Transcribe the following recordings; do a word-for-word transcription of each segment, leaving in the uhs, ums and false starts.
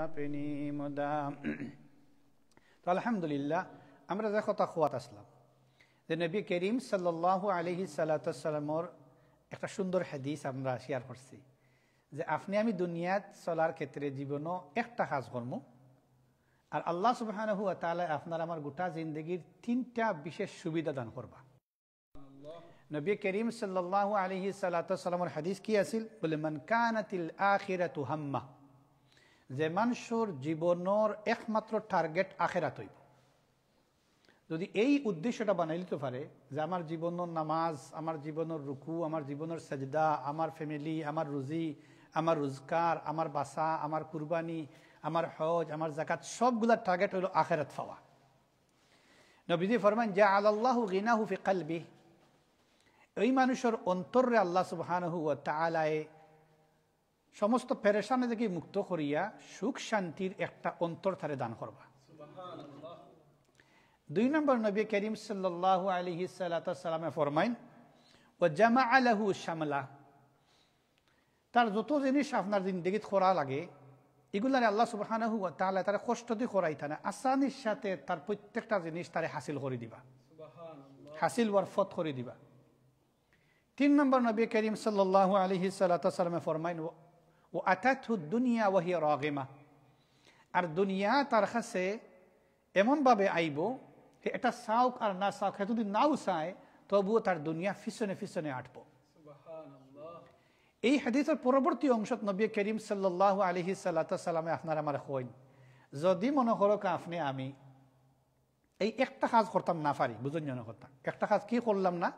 আপনি মুদাম। তো আলহামদুলিল্লাহ, আমরা যে কথা কওয়াত আছলাম, যে নবী করিম সাল্লাল্লাহু আলাইহি সাল্লাতু ওয়াসসালামর একটা সুন্দর হাদিস আমরা শেয়ার করছি, যে আপনে আমি দুনিয়াত চলার ক্ষেত্রে জীবনও একটা কাজ করমু, আর আল্লাহ সুবহানাহু ওয়া তাআলা আপনার আমার গোটা জিন্দেগির তিনটা বিশেষ সুবিধা দান করবা। নবী করিম সাল্লাল্লাহু আলাইহি সাল্লাতু ওয়াসসালামর হাদিস কি আছিল? বলে, "মান কানাতিল আখিরাতু হাম্মা", যে মানুষর জীবনর একমাত্র টার্গেট আখেরাত অইবো। যদি এই উদ্দেশ্যটা বানাইলিতো পারে যে আমার জীবনর নামাজ, আমার জীবনর রুকু, আমার জীবনর সেজদা, আমার ফ্যামিলি, আমার রুজি, আমার রোজগার, আমার বাসা, আমার কুরবানি, আমার হজ, আমার যাকাত, সবগুলার টার্গেট অইলো আখেরাত পাওয়া। নবীজি ফরমাইন, "জাআলাল্লাহু গিনাহু ফি কলবি", ওই মানুষর অন্তররে আল্লাহ সুবহানাহু ওয়া তাআলায় সমস্ত পেরেশানি থাকি মুক্ত করিয়া সুখ শান্তির একটা অন্তর তারে দান করবা। দুই নম্বর, নবী করিম সাল্লাল্লাহু আলাইহি সাল্লাতু ওয়াসসালামে ফরমাইন, "ওয়া জামাআ লাহু শামলা", তার যত জিনিস আপনার জিন্দেগিত করা লাগে, এগুলারে আল্লাহ সুবহানাহু ওয়া তাআলা তারে কষ্ট দি করাইতা না, আসানির সাথে তার প্রত্যেকটা জিনিস তারে হাসিল করি দিবা, হাসিল অওয়ার পথ করি দিবা। তিন নম্বর, নবী করিম সাল্লাল্লাহু আলাইহি সাল্লাতু ওয়াসসালামে ফরমাইন, "ওয়া আতাতহু দুনিয়া ওয়া হিয়া রাগিমা", আর দুনিয়া তার কাছে এমনভাবে আইবো, হে এটা চাউক আর না চাউক, হে যদি নাও চায়, তবুও তার দুনিয়া পিছনে পিছনে আটবো। এই হাদিসর পরবর্তী অংশত নবী করিম সাল্লাল্লাহু আলাইহি সাল্লাতু ওয়াসসালামে আপনার আমার কইন, যদি মনে করো আপনে আমি এই একটা কাজ করতাম না পারি, বুঝইন নি কথা, একটা কাজ কি করলাম না,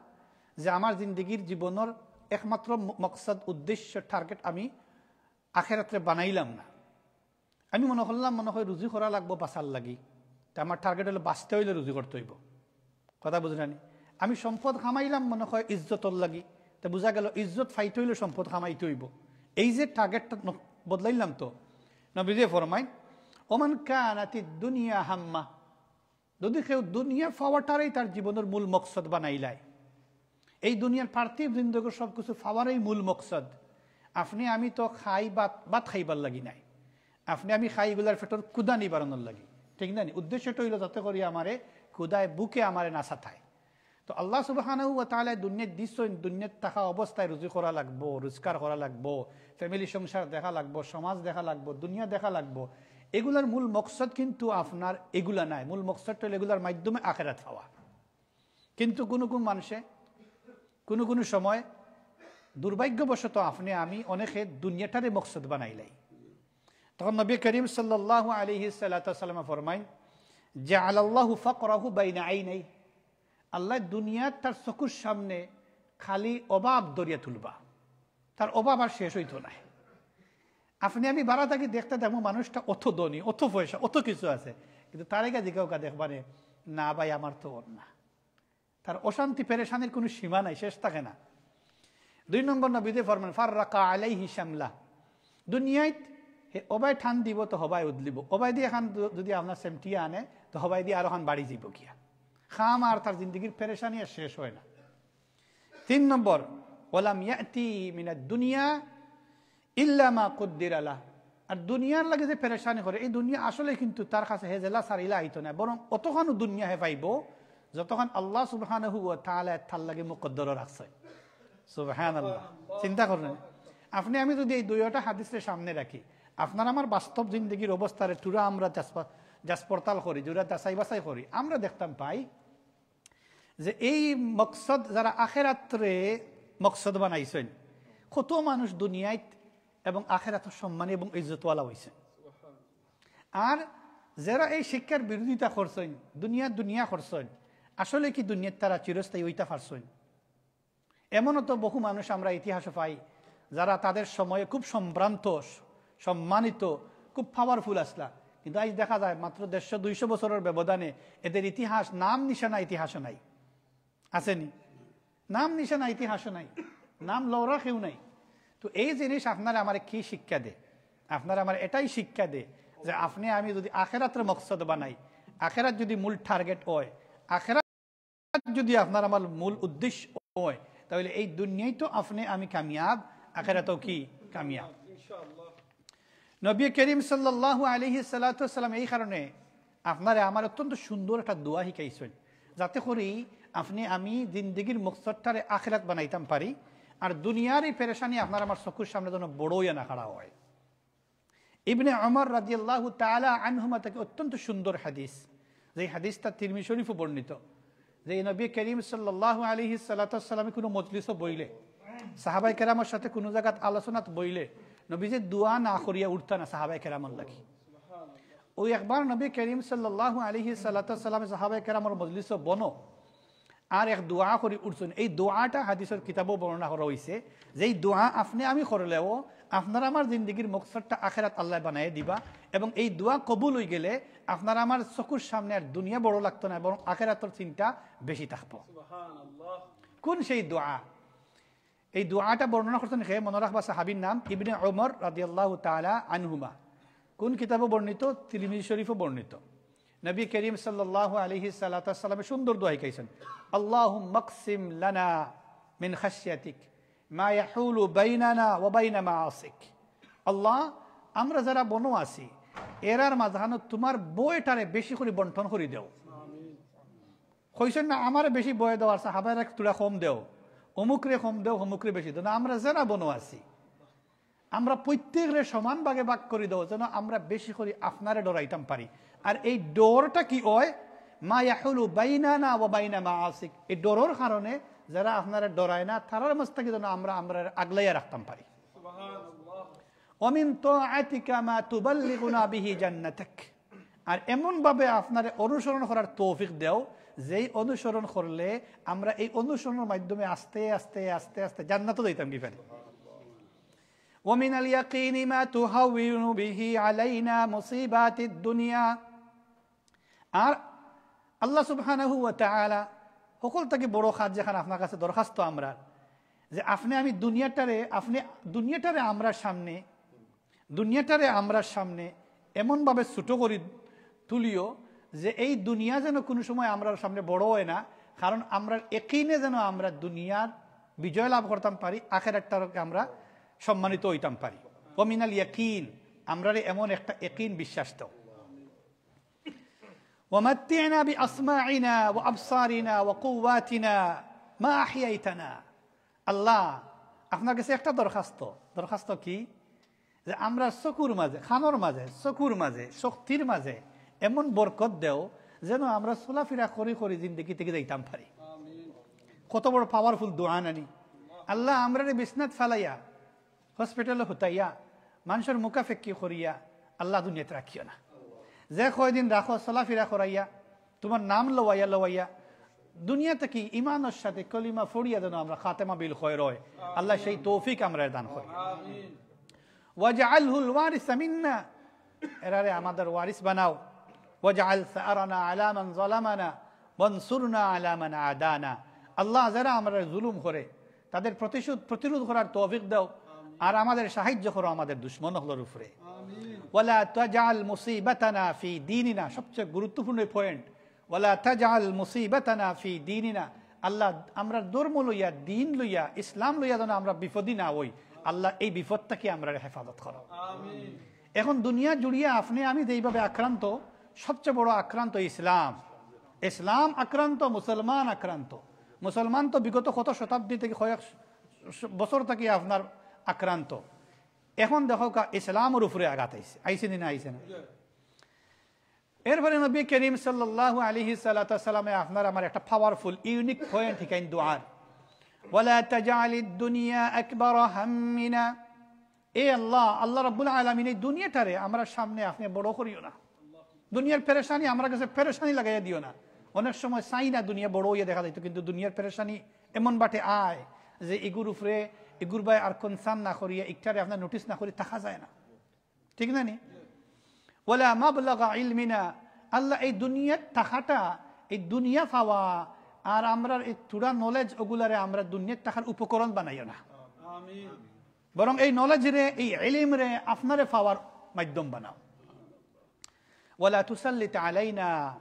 যে আমার জিন্দেগির জীবনর একমাত্র ম-, মকসদ, উদ্দেশ্য, টার্গেট আমি আখেরাতরে বানাইলাম না। আমি মনে করলাম, মনে হয় রুজি করা লাগবো বাঁচার লাগি, তে আমার টার্গেট অইলো বাঁচতে অইলে রুজি করতে অইবো। কথা বুঝরা নি? আমি সম্পদ কামাইলাম মনে হয় ইজ্জতর লাগি, তে বুঝা গেল ইজ্জত পাইতে অইলে সম্পদ কামাইতে অইবো। এই যে টার্গেটটা ন-, বদলাইলাম তো, নবীজি ফরমাইন, "ওমান কানাতিদ দুনিয়া হাম্মা", যদি কেউ দুনিয়া পাওয়াটারেই তার জীবনর মূল মকসদ বানাইলায়, এই দুনিয়ার পার্থিব জিন্দেগির সব কিছু পাওয়ারই মূল মকসদ। আপনে আমি তো খাই ভাত, ভাত খাইবার লাগি নায়। আপনে আমি খাই এগুলার পেটর ক্ষুধা নিবারণর লাগি, ঠিক না নি? উদ্দেশ্যটা অইলো যাতে করি আমারে ক্ষুধায় ভুকে আমারে না সাতায়। তো আল্লাহ সুবহানাহু ওয়া তাআলা দুনিয়াত দিছইন, দুনিয়াত থাকা অবস্থায় রুজি করা লাগবো, রোজগার করা লাগবো, ফ্যামিলি সংসার দেখা লাগবো, সমাজ দেখা লাগবো, দুনিয়া দেখা লাগবো। এগুলার মূল মকসদ কিন্তু আপনার এগুলা নায়। মূল মকসদটা অইলো এগুলার মাধ্যমে আখেরাত পাওয়া। কিন্তু কুনু কুনু মানুষে কুনু কুনু সময় দুর্ভাগ্যবশত আপনে আমি অনেকে দুনিয়াটারে মকসদ বানাইলাই। তখন নবী করিম সাল্লাল্লাহু আলাইহি সাল্লাতু ওয়াসাল্লাম ফরমাইন, "জাআলাল্লাহু ফাকরাহু বাইনা আইনাই", আল্লাহ দুনিয়াত তার চকুর সামনে খালি অভাব ধরিয়া তুলবা, তার অভাব আর শেষ অইতো নায়। আপনে আমি বারা থাকি দেখতে দেখমু মানুষটা অত ধনী, অত পয়সা, অত কিছু আছে, কিন্তু তারে গিয়া জিগাউক্কা দেখবানে, "না ভাই, আমার তো অর না।" তার অশান্তি পেরেশানির কুনু সীমা নাই, শেষ থাকে না। দুই নম্বর নবীজি ফরমান, "ফাররাকা আলাইহি শামলা", দুনিয়াত হে অবায় টান দিবো তো হবায় উদলিবো, অবায়দি এখান য-, যদি আপনার সেমটিয়া আনে তো হবায়দি আরোখান বাড়ি যাইবো গিয়া। কাম আর তার জিন্দেগির পেরেশানি আর শেষ হয় না। তিন নম্বর, "ওয়ালাম ইয়াতি মিনাদ দুনিয়া ইল্লা মা কুদ্দিরা লাহ", আর দুনিয়ার লাগি যে পেরেশানি করে, এই দুনিয়া আসলে কিন্তু তার কাছে হে যেলা চাইলা আইতো নায়, বরং অতখানউ দুনিয়া হে পাইবো যতখান আল্লাহ সুবহানাহু ওয়া তাআলা তার লাগি মুকদ্দর রাখছে। সুবহানাল্লাহ। চিন্তা করইন, আপনে আমি যদি এই দুইটা হাদিসরে সামনে রাখি, আপনার আমার বাস্তব জিন্দেগির অবস্থারে থুড়া আমরা যাচ-, যাচ-পড়তাল করি, থুড়া যাচাই-বাছাই করি, আমরা দেখতাম পাই যে এই মকসদ, যারা আখেরাতরে মকসদ বানাইছইন, কত মানুষ দুনিয়াত এবং আখেরাতো সম্মানী এবং ইজ্জতওয়ালা অইছইন। আর যারা এই শিক্ষার বিরোধিতা করছইন, দুনিয়া দুনিয়া করছইন, আসলে কি দুনিয়াত তারা চিরস্থায়ী অইতা পারছইন? এমনও তো বহু মানুষ আমরা ইতিহাসো পাই, যারা তাদের সময়ে খুব সম্ভ্রান্ত, সম্মানিত, খুব পাওয়ারফুল আছলা, কিন্তু আইজ দেখা যায় মাত্র দেড়শো দুইশো বছরর ব্যবধানে এদের ইতিহাস, নাম নিশানা ইতিহাসো নাই। আছে নি? নাম নিশানা ইতিহাসো নাই, নাম লওরা কেউ নাই। তো এই জিনিস আপনারে আমারে কি শিক্ষা দে? আপনারে আমারে এটাই শিক্ষা দে যে আপনে আমি যদি আখেরাতরে মকসদ বানাই, আখেরাত যদি মূল টার্গেট হয়, আখেরাত যদি আপনার আমার মূল উদ্দেশ্য হয়, তাহলে এই দুনিয়াত তো আপনে আমি কামিয়াব, আখেরাতও কি কামিয়াব। নবী করিম সাল্লাল্লাহু আলাইহি সাল্লাতু ওয়াসাল্লাম এই কারণে আপনারে আমারে অত্যন্ত সুন্দর একটা দোয়া শিখাইছইন, যাতে করি আপনে আমি জিন্দেগির মকসদটারে আখেরাত বানাইতাম পারি, আর দুনিয়ার এই পেরেশানি আপনার আমার চকুর সামনে যেন বড় অইয়া না খাড়া অয়। ইবনে ওমর রাদিয়াল্লাহু তাআলা আনহুমা থাকি অত্যন্ত সুন্দর হাদিস, যে হাদিসটা তিরমিজি শরীফো বর্ণিত, যে নবী করিম সাল্লাল্লাহু আলাইহি সাল্লাতু ওয়াসাল্লামে কুনু মজলিসো বইলে, সাহাবায়ে কেরামর সাথে কুনু জাগাত আলোচনাত বইলে, নবীজি দোয়া না করিয়া উঠতা না সাহাবায়ে কেরামর লাগি। অউ একবার নবী করিম সাল্লাল্লাহু আলাইহি সাল্লাতু ওয়াসাল্লামে সাহাবায়ে কেরামর মজলিসো বনো, আর এক দোয়া করি উঠছইন। এই দোয়াটা হাদিসর কিতাবো বর্ণনা করা অইছে, যেই দোয়া আপনে আমি করলেও আপনার আমার জিন্দেগির মকসদটা আখেরাত আল্লায় বানাইয়া দিবা, এবং এই দোয়া কবুল অইগেলে আপনার আমার চকুর সামনে আর দুনিয়া বড় লাগতো না, বরং আখেরাতর চিন্তা বেশি থাকবো। সুবহানাল্লাহ। কুন সেই দোয়া? এই দোয়াটা বর্ণনা করছইন কে? মনো রাখবা, সাহাবীর নাম ইবনে ওমর রাদিয়াল্লাহু তাআলা আনহুমা। কুন কিতাবো বর্ণিত? তিরমিজি শরীফো বর্ণিত। নবী করিম সাল্লাল্লাহু আলাইহি সাল্লাতু ওয়াসাল্লামে সুন্দর দোয়া শিখাইছইন, "আল্লাহুম্মা আকসিম লানা মিন খাশিয়াতিক মা ইয়াহুলু বাইনানা ওয়া বাইনা মাআসিক।" আল্লাহ, আমরা যারা বনো আছি, এরার মাঝখানো তুমার ভয়টারে বেশি করি বন্টন করি দেও। কইছইন না, "আমারে বেশি ভয় দেও, আর সাহাবারে এক থুড়া কম দেও, অমুকরে কম দেও, অমুকরে বেশি দেও।" না, আমরা যারা বনো আছি, আমরা প্রত্যেকরে সমান ভাগে ভাগ করি দেও, যেন আমরা বেশি করি আপনারে ডরাইতাম পারি। আর এই ডরটা কি অয়? মা ইয়াহুলু বাইনানা ওয়া বাইনা মাআসিক। এই ডরর কারণে যারা আপনারে ডরায় না, তারার মাঝ থাকি যেন আমরা, আমরা আগলাইয়া রাখতাম পারি। সুবহানাল্লাহ। ওয়া মিন তাআতিকা মা তুবাল্লিগুনা বিহি জান্নাতাক। আর এমনভাবে আপনারে অনুসরণ করার তৌফিক দেও, যেই অনুসরণ করলে আমরা এই অনুসরণর মাধ্যমে আস্তে আস্তে, আস্তে আস্তে জান্নাতো যাইতাম কি পারি। ওয়া মিনাল ইয়াকিনি মা তুহাউইনু বিহি আলাইনা মুসিবাতিদ দুনিয়া। আর আল্লাহ সুবহানাহু ওয়া তাআলা, হকল থাকি বড় কাজ যেখান আপনার কাছে দরখাস্ত আমরার, যে আপনে আমি দুনিয়াটারে, আপনে দুনিয়াটারে আমরার সামনে, দুনিয়াটারে আমরার সামনে এমনভাবে ছোট করি তুলিও যে এই দুনিয়া যেন কুনু সময় আমরার সামনে বড় অয় না, কারণ আমরার একিনে যেন আমরা দুনিয়ার বিজয় লাভ করতাম পারি, আখেরাতটারে আমরা সম্মানিত অইতাম পারি। ওয়া মিনাল ইয়াকিন, আমরারে এমন একটা একিন বিশ্বাস দেও। ওয়া মাত্তি'না বিআসমা'না ওয়া আবসারিনা ওয়া কুওয়াতিনা মা আহইয়াইতানা। আল্লাহ, আপনার কাছে একটা দরখাস্ত। দরখাস্ত কি? যে আমরার চকুর মাঝে, কানর মাঝে, চকুর মাঝে, শক্তির মাঝে এমন বরকত দেও, যেন আমরা চলাফিরা করি করি জিন্দেগি থাকি যাইতাম পারি। কত বড় powerful দোয়া নানি? আল্লাহ, আমরারে বিছনাত ফালাইয়া, হসপিটালো হুতাইয়া, মানষর মুখাফেক্কি করিয়া আল্লাহ দুনিয়াত রাখিও না। যে কয়দিন রাখো, চলাফিরা করাইয়া, তুমার নাম লওয়াইয়া লওয়াইয়া, দুনিয়া থাকি ইমানর সাথে কলিমা পড়িয়া যেন আমরা খাতেমা বিল খয়র অয়। আল্লাহ সেই তৌফিক আমরারে দান করি। আমিন। ওয়াজআলহুল ওয়ারিসা মিন্না, এরারে আমাদের ওয়ারিস বানাও। ওয়াজআল সাআরানা আলা মান যালামানা ওয়ানসুরনা আলা মান আদানা। আল্লাহ, যারা আমরারে জুলুম করে, তাদের প্রতিশোধ, প্রতিরোধ করার তৌফিক দাও, আর আমাদের সাহায্য করো আমাদের দুশমন অকলর উপরে। আমিন। ওয়ালা তাজআল মুসিবাতানা ফি দীনিনা, সবচেয়ে গুরুত্বপূর্ণ পয়েন্ট, ওয়ালা তাজআল মুসিবাতানা ফি দীনিনা। আল্লাহ, আমরার ধর্ম লইয়া, দ্বীন লইয়া, ইসলাম লইয়া যেন আমরা বিপদী না অই। আল্লাহ, এই বিপদ থাকি আমরারে হেফাজত করো। আমিন। এখন দুনিয়া জুড়িয়া আপনে আমি যেইভাবে আক্রান্ত, সবচেয়ে বড় আক্রান্ত ইসলাম। ইসলাম আক্রান্ত, মুসলমান আক্রান্ত। মুসলমান তো বিগত কত শতাব্দী থাকি, কয়েক শ-, বছর থাকি আপনার আক্রান্ত। এখন দেখউক্কা, ইসলামর উপরে আঘাত আইছে, আইছে নি না আইছে না? এরপরে নবী করিম সাল্লাল্লাহু আলাইহি সাল্লাতু ওয়াসাল্লামে আপনার আমার একটা powerful, unique point হিকাইন দোয়ার, "ওয়ালা তাজআলিদ দুনিয়া আকবারা হাম্মিনা।" এ আল্লাহ, আল্লাহ রাব্বুল আলামিন, এই দুনিয়াটারে আমরার সামনে আপনে বড় করিও না। দুনিয়ার পেরেশানি আমরার কাছে পেরেশানি লাগাইয়া দিও না। অনেক সময় চাই না দুনিয়া বড় অইয়া দেখা যাইতো, কিন্তু দুনিয়ার পেরেশানি এমন বাটে আয় যে ইগুর উপরে, ইগুর বায় আর concern না করিয়া, ইকটারে আপনার notice না করি থাকা যায় না। ঠিক না নি? ওয়ালা মাবলাগা ইলমিনা, আল্লাহ, এই দুনিয়াত থাকাটা, এই দুনিয়া পাওয়া, আর আমরার এই থুড়া knowledge অগুলারে আমরা দুনিয়াত থাকার উপকরণ বানাইও না। আমিন। বরং এই knowledge রে, এই ইলম রে আপনারে পাওয়ার মাধ্যম বানাও। ওয়ালা তুসাল্লিত আলাইনা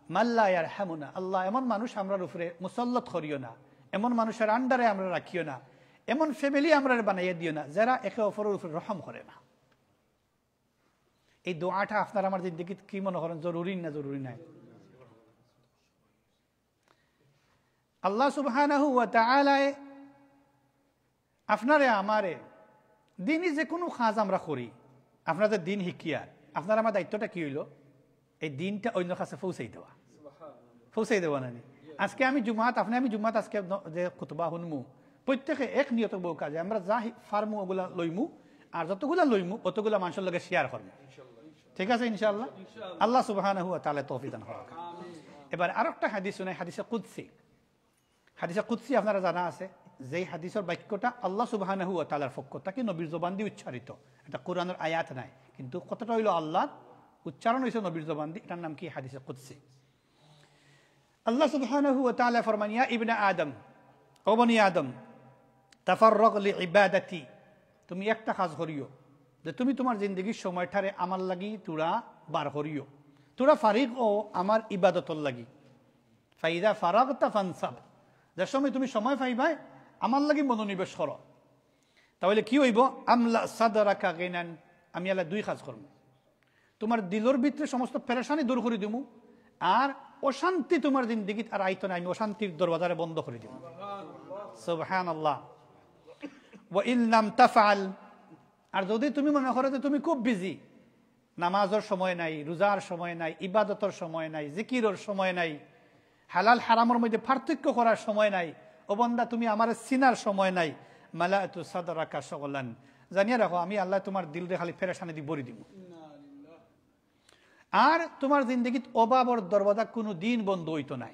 মান লা ইয়ারহামুনা, আল্লাহ, এমন মানুষ আমরার উপরে মুসল্লত করিও না, এমন মানুষর under এ আমরা রাখিও না, এমন family আমরারে বানাইয়া দিও না, যারা একে অপরের উপরে রহম করে না। এই দোয়াটা আপনার আমার জিন্দেগিত কি মনে করেন, জরুরি না জরুরি নাই? আল্লাহ সুবহানাহু ওয়া তাআলায় আপনারে আমারে দিনই যে কোনো কাজ আমরা করি, আপনারা যে দিন শিকিয়ার, আপনার আমার দায়িত্বটা কি হইল? এই দিনটা অন্যর কাছে পৌঁছাই দেওয়া। পৌঁছাই দেওয়া নানি? আজকে আমি জুমাত, আপনি আমি জুমাত আজকে ন-, যে খুতবা শুনমু, প্রত্যেকে এক নিয়ত বউ কাজে আমরা যা হি-, পারমু ওগুলা লইমু, আর যতগুলা লইমু অতগুলা মানুষের লগে শেয়ার করমু। ঠিক আছে ইনশাআল্লাহ? আল্লাহ সুবহানাহু ওয়া তাআলা তৌফিক দান করুক। এবার আরেকটা হাদিস শুনাই, হাদিসে কুদসি। হাদিসে কুদসি আপনারা জানা আছে, যেই হাদিসের বাক্যটা আল্লাহ সুবহানাহু ওয়া তাআলার পক্ষ থাকি নবীর জবান দি উচ্চারিত। এটা কোরআনের আয়াত নাই, কিন্তু কথাটা হইল আল্লাহর, উচ্চারণ হইছে নবীর জবান দি। এটার নাম কি? হাদিসে কুদসি। আল্লাহ সুবহানাহু ওয়া তাআলা ফরমান, "ইয়া ইবনা আদম, ও বনি আদম, তাফাররাগ লি ইবাদাতি, তুমি একটা কাজ করিও, যে তুমি তোমার জিন্দেগির সময়টারে আমার লাগি থুড়া বার করিও, থুড়া ফারিগ অও আমার ইবাদতর লাগি। ফাইদা ফারাগতা ফানসাব, যে সময় তুমি সময় পাইবায় আমার লাগি মনোনিবেশ করো।" তাহলে কি হইব? আমলা সাদরাকা গিনান, আমি আল্লাহ দুই কাজ করমু। তোমার দিলর ভিতরে সমস্ত পেরেশানি দূর করি দিমু, আর অশান্তি তোমার জিন্দেগিত আর আইতো না, আমি অশান্তির দরওয়াজারে বন্ধ করি দিমু। সুবহানাল্লাহ। ওয়া ইন লাম তাফআল, আর যদি তুমি মনে করো যে তুমি খুব বিজি, নামাজর সময় নাই, রোজার সময় নাই, ইবাদতর সময় নাই, জিকিরর সময় নাই, হালাল হারামর মধ্যে পার্থক্য করার সময় নাই, ও বান্দা তুমি আমারে চিনার সময় নাই, মালাতু সাদরাকা শুগলান, জানিয়া রাখো আমি আল্লাহ তোমার দিলরে খালি পেরেশানি দি ভরি দিমু। আর তোমার জিন্দেগিত অভাবর দরওয়াজা কোনো দিন বন্ধ হইতো নাই।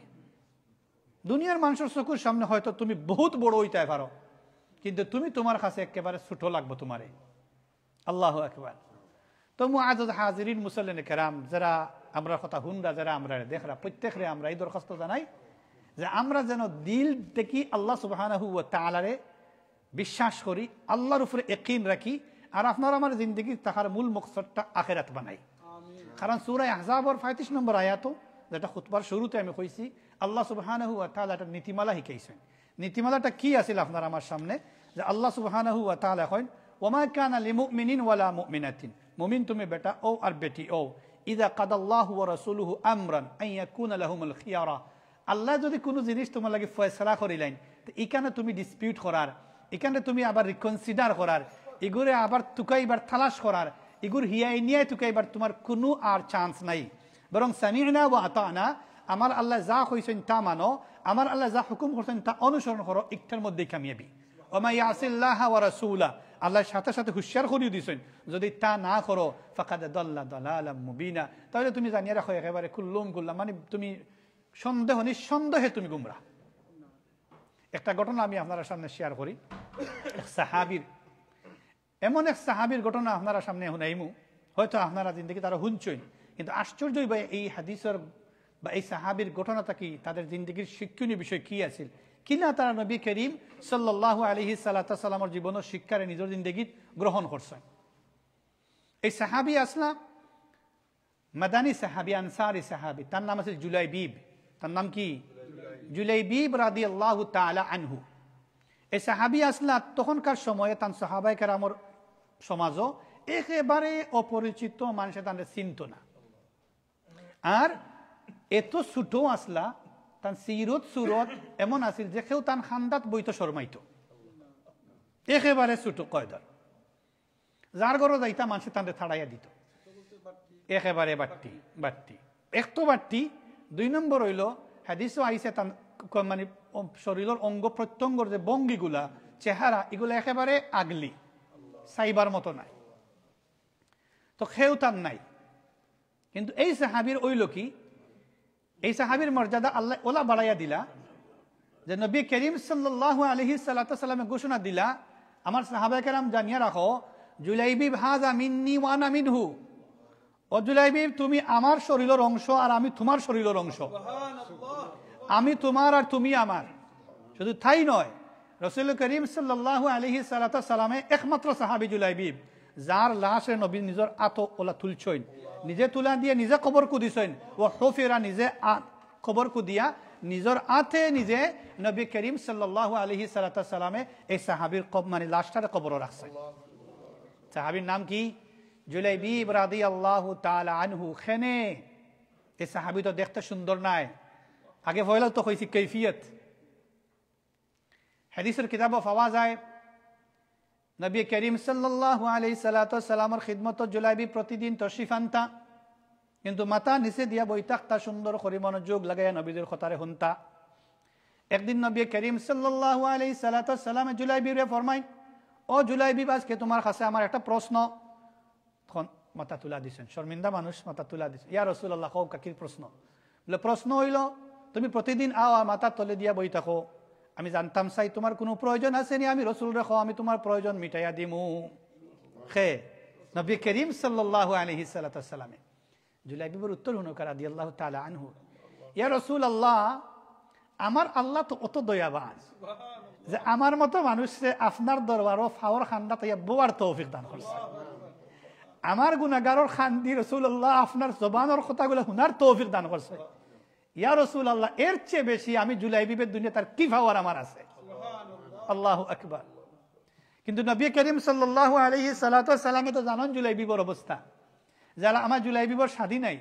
দুনিয়ার মানুষের চকুর সামনে হয়তো তুমি বহুত বড় হইতে পারো, কিন্তু তুমি তোমার কাছে একেবারে ছোট লাগবো তোমারে। আল্লাহু আকবার। তো মুআজ্জাজ হাজিরিন, মুসল্লিন কেরাম, যারা আমরা কথা হুনরা, যারা আমরা দেখরা, প্রত্যেকরে আমরা এই দরখাস্ত জানাই যে আমরা যেন দিল থাকি আল্লাহ সুবহানাহু ওয়া তাআলারে বিশ্বাস করি, আল্লাহর উপরে একিন রাখি, আর আপনার আমার জিন্দেগি থাকার মূল মকসদটা আখেরাত বানাই। কারণ সূরা আহজাবর পঁয়ত্রিশ নম্বর আয়াত, যেটা খুতবার শুরুতে আমি কইছি, আল্লাহ সুবহানাহু ওয়া তাআলা একটা নীতিমালা শিখাইছেন। নীতিমালাটা কি আছিল আপনার আমার সামনে? যে আল্লাহ সুবহানাহু ওয়া তাআলা কইন, "ওয়া মা কানা লিমুমিনিন ওয়ালা মুমিনাতিন।" মুমিন তুমি বেটা অও আর বেটি অও, "ইযা কাদাল্লাহু ওয়া রাসূলুহু আমরান আন ইয়াকুনা লাহুমুল খিয়ারা।" আল্লাহ যদি কোনো জিনিস তোমার লাগি ফয়সালা করিলাইন, তো এখানে তুমি ডিসপিউট করার, এখানে তুমি আবার রিকনসিডার করার, এগুরে আবার তুকাইবার তালাশ করার, এগুর হিয়াই নিয়াই তুকাইবার তোমার কোনো আর চান্স নাই। বরং সামি'না ওয়া আতা'না, আমার আল্লাহ যা কইছেন তা মানো, আমার আল্লাহ যা হুকুম করছেন তা অনুসরণ করো, একটার মধ্যেই কামিয়াবি। ওয়া মা ইয়াসিল্লাহা ওয়া রাসূলা, আল্লাহ সাথে সাথে হুঁশিয়ার করিও দিছেন, যদি তা না করো, ফাকাদ দাল্লা দালালাম মুবিনা, তাহলে তুমি জানিয়ে রাখো একেবারে কুল্লুম গুল্লা, মানে তুমি সন্দেহ, নিঃসন্দেহে তুমি গুমরা। একটা ঘটনা আমি আপনারা সামনে শেয়ার করি। এক সাহাবীর, এমন এক সাহাবীর ঘটনা আপনারা সামনে হুনাইমু, হয়তো আপনারা জিন্দেগি তারা হুনছইন, কিন্তু আশ্চর্য হইবা এই হাদিসর বা এই সাহাবীর ঘটনা থাকি তাদের জিন্দেগির শিক্ষণীয় বিষয় কি আছিল, কিনা তারা নবী করিম সাল্লাল্লাহু আলাইহি সাল্লাতু সাল্লামর জীবনের শিক্ষারে নিজের জিন্দেগিত গ্রহণ করছেন। এই সাহাবী আসলা মাদানী সাহাবী, আনসারী সাহাবী, তার নাম আছিল জুলাইবিব। তার নাম কি? জুলাইবিব রাদিয়াল্লাহু তাআলা আনহু। এই সাহাবী আসলা তখনকার সময়ে তান সাহাবায়ে কেরামর সমাজও একেবারে অপরিচিত, মানুষে তানরে চিনত না। আর এত ছোট আসলা, তান সিরত সুরত এমন আছিল যে কেউ তান খান্দাত বইতো শরমাইতো, একেবারে ছোট কয়দার। যার ঘরো যাইতা, মানুষে তানরে তাড়াইয়া দিত। একেবারে বাট্টি, বাট্টি। এক তো বাট্টি, দুই নম্বর হইল, হাদিসও আইছে, তান ক-, মানে, অ-, শরীরের অঙ্গ প্রত্যঙ্গর যে ভঙ্গিগুলা, চেহারা, এগুলা একেবারে আগলি, চাইবার মতো নাই। তো কেউ তান নাই। কিন্তু এই সাহাবীর হইল কি, এই সাহাবীর মর্যাদা আল্লাহ ওলা বাড়াইয়া দিলা যে নবী করিম সাল্লাল্লাহু আলাইহি সাল্লাতু সাল্লামে ঘোষণা দিলা, "আমার সাহাবায়ে কেরাম জানিয়ে রাখো, জুলাইবিব হাজা মিন্নি ওয়া আনা মিনহু। ও জুলাইবিব, তুমি আমার শরীরের অংশ আর আমি তোমার শরীরের অংশ। আমি তোমার আর তুমি আমার।" শুধু তাই নয়, রাসূল করিম সাল্লাল্লাহু আলাইহি সাল্লাতু সাল্লামে একমাত্র সাহাবী জুলাইবিব, যার লাশে নবী নিজের আতো ওলা তুলছইন, নিজে তুলা দিয়ে নিজে কবর কুদিছইন, ও হুফিরা নিজে আ-, কবর কুদিয়া নিজের আতে নিজে নবী করিম সাল্লাল্লাহু আলাইহি সাল্লাতু সাল্লামে এই সাহাবীর কব-, মানে লাশটারে কবরও রাখছইন। সাহাবীর নাম কি? জুলাইবিব রাদিয়াল্লাহু তাআলা আনহু খেনে, এ সাহাবি তো দেখতে সুন্দর নায়। আগে পয়লাউ তো কইছি কৈফিয়ত। হাদিসর কিতাবো পাওয়া যায়, নবী করিম সাল্লাল্লাহু আলাইহি সালাতু সালামর খিদমতো জুলাইবিব প্রতিদিন তশরিফ আনতা, কিন্তু মাথা নিচে দিয়া বই থাকতা, সুন্দর করি মনোযোগ লাগাইয়া নবীজির কথারে হুনতা। একদিন নবী করিম সাল্লাল্লাহু আলাইহি সালাতু সালামে জুলাইবিবরে ফরমাইন, "ও জুলাইবিব, আজকে তুমার কাছে আমার একটা প্রশ্ন।" তখন মাথা তুলা দিছইন, শর্মিন্দা মানুষ, মাথা তুলা দিছইন। "ইয়া রাসূলুল্লাহ, কউক্কা, কিতা প্রশ্ন?" বলে, "প্রশ্ন অইলো, তুমি প্রতিদিন আও আর মাথার তলে দিয়া বই থাকো। আমি জানতাম চাই তুমার কুনু প্রয়োজন আছে নি, আমি রসুলরে কও, আমি তুমার প্রয়োজন মিটাইয়া দিমু।" কে? নবী করিম সাল্লাল্লাহু আলাইহি সালাতু সালামে। জুলাইবিবর উত্তর হুনউক্কা রাদিয়াল্লাহু তাআলা আনহু, "ইয়া রাসূলুল্লাহ, আমার আল্লাহ তো অত দয়াবান যে আমার মতো মানুষরে আপনার দরবারো পাওর কান্দাত আইয়া বওয়ার তৌফিক দান করছইন। আমার গুনাগারর কান্দি রাসূলুল্লাহ আপনার জবানর কথাগুলা হুনার তৌফিক দান করছইন। ইয়া রাসূলুল্লাহ, এর চেয়ে বেশি আমি জুলাইবিবর দুনিয়াত আর কি পাওয়ার আমার আছে?" আল্লাহু আকবার। কিন্তু নবী করিম সাল্লাল্লাহু আলাইহি সালাতু সালামে তো জানইন জুলাইবিবর অবস্থা। যারা আমার জুলাইবিবর শাদী নাই,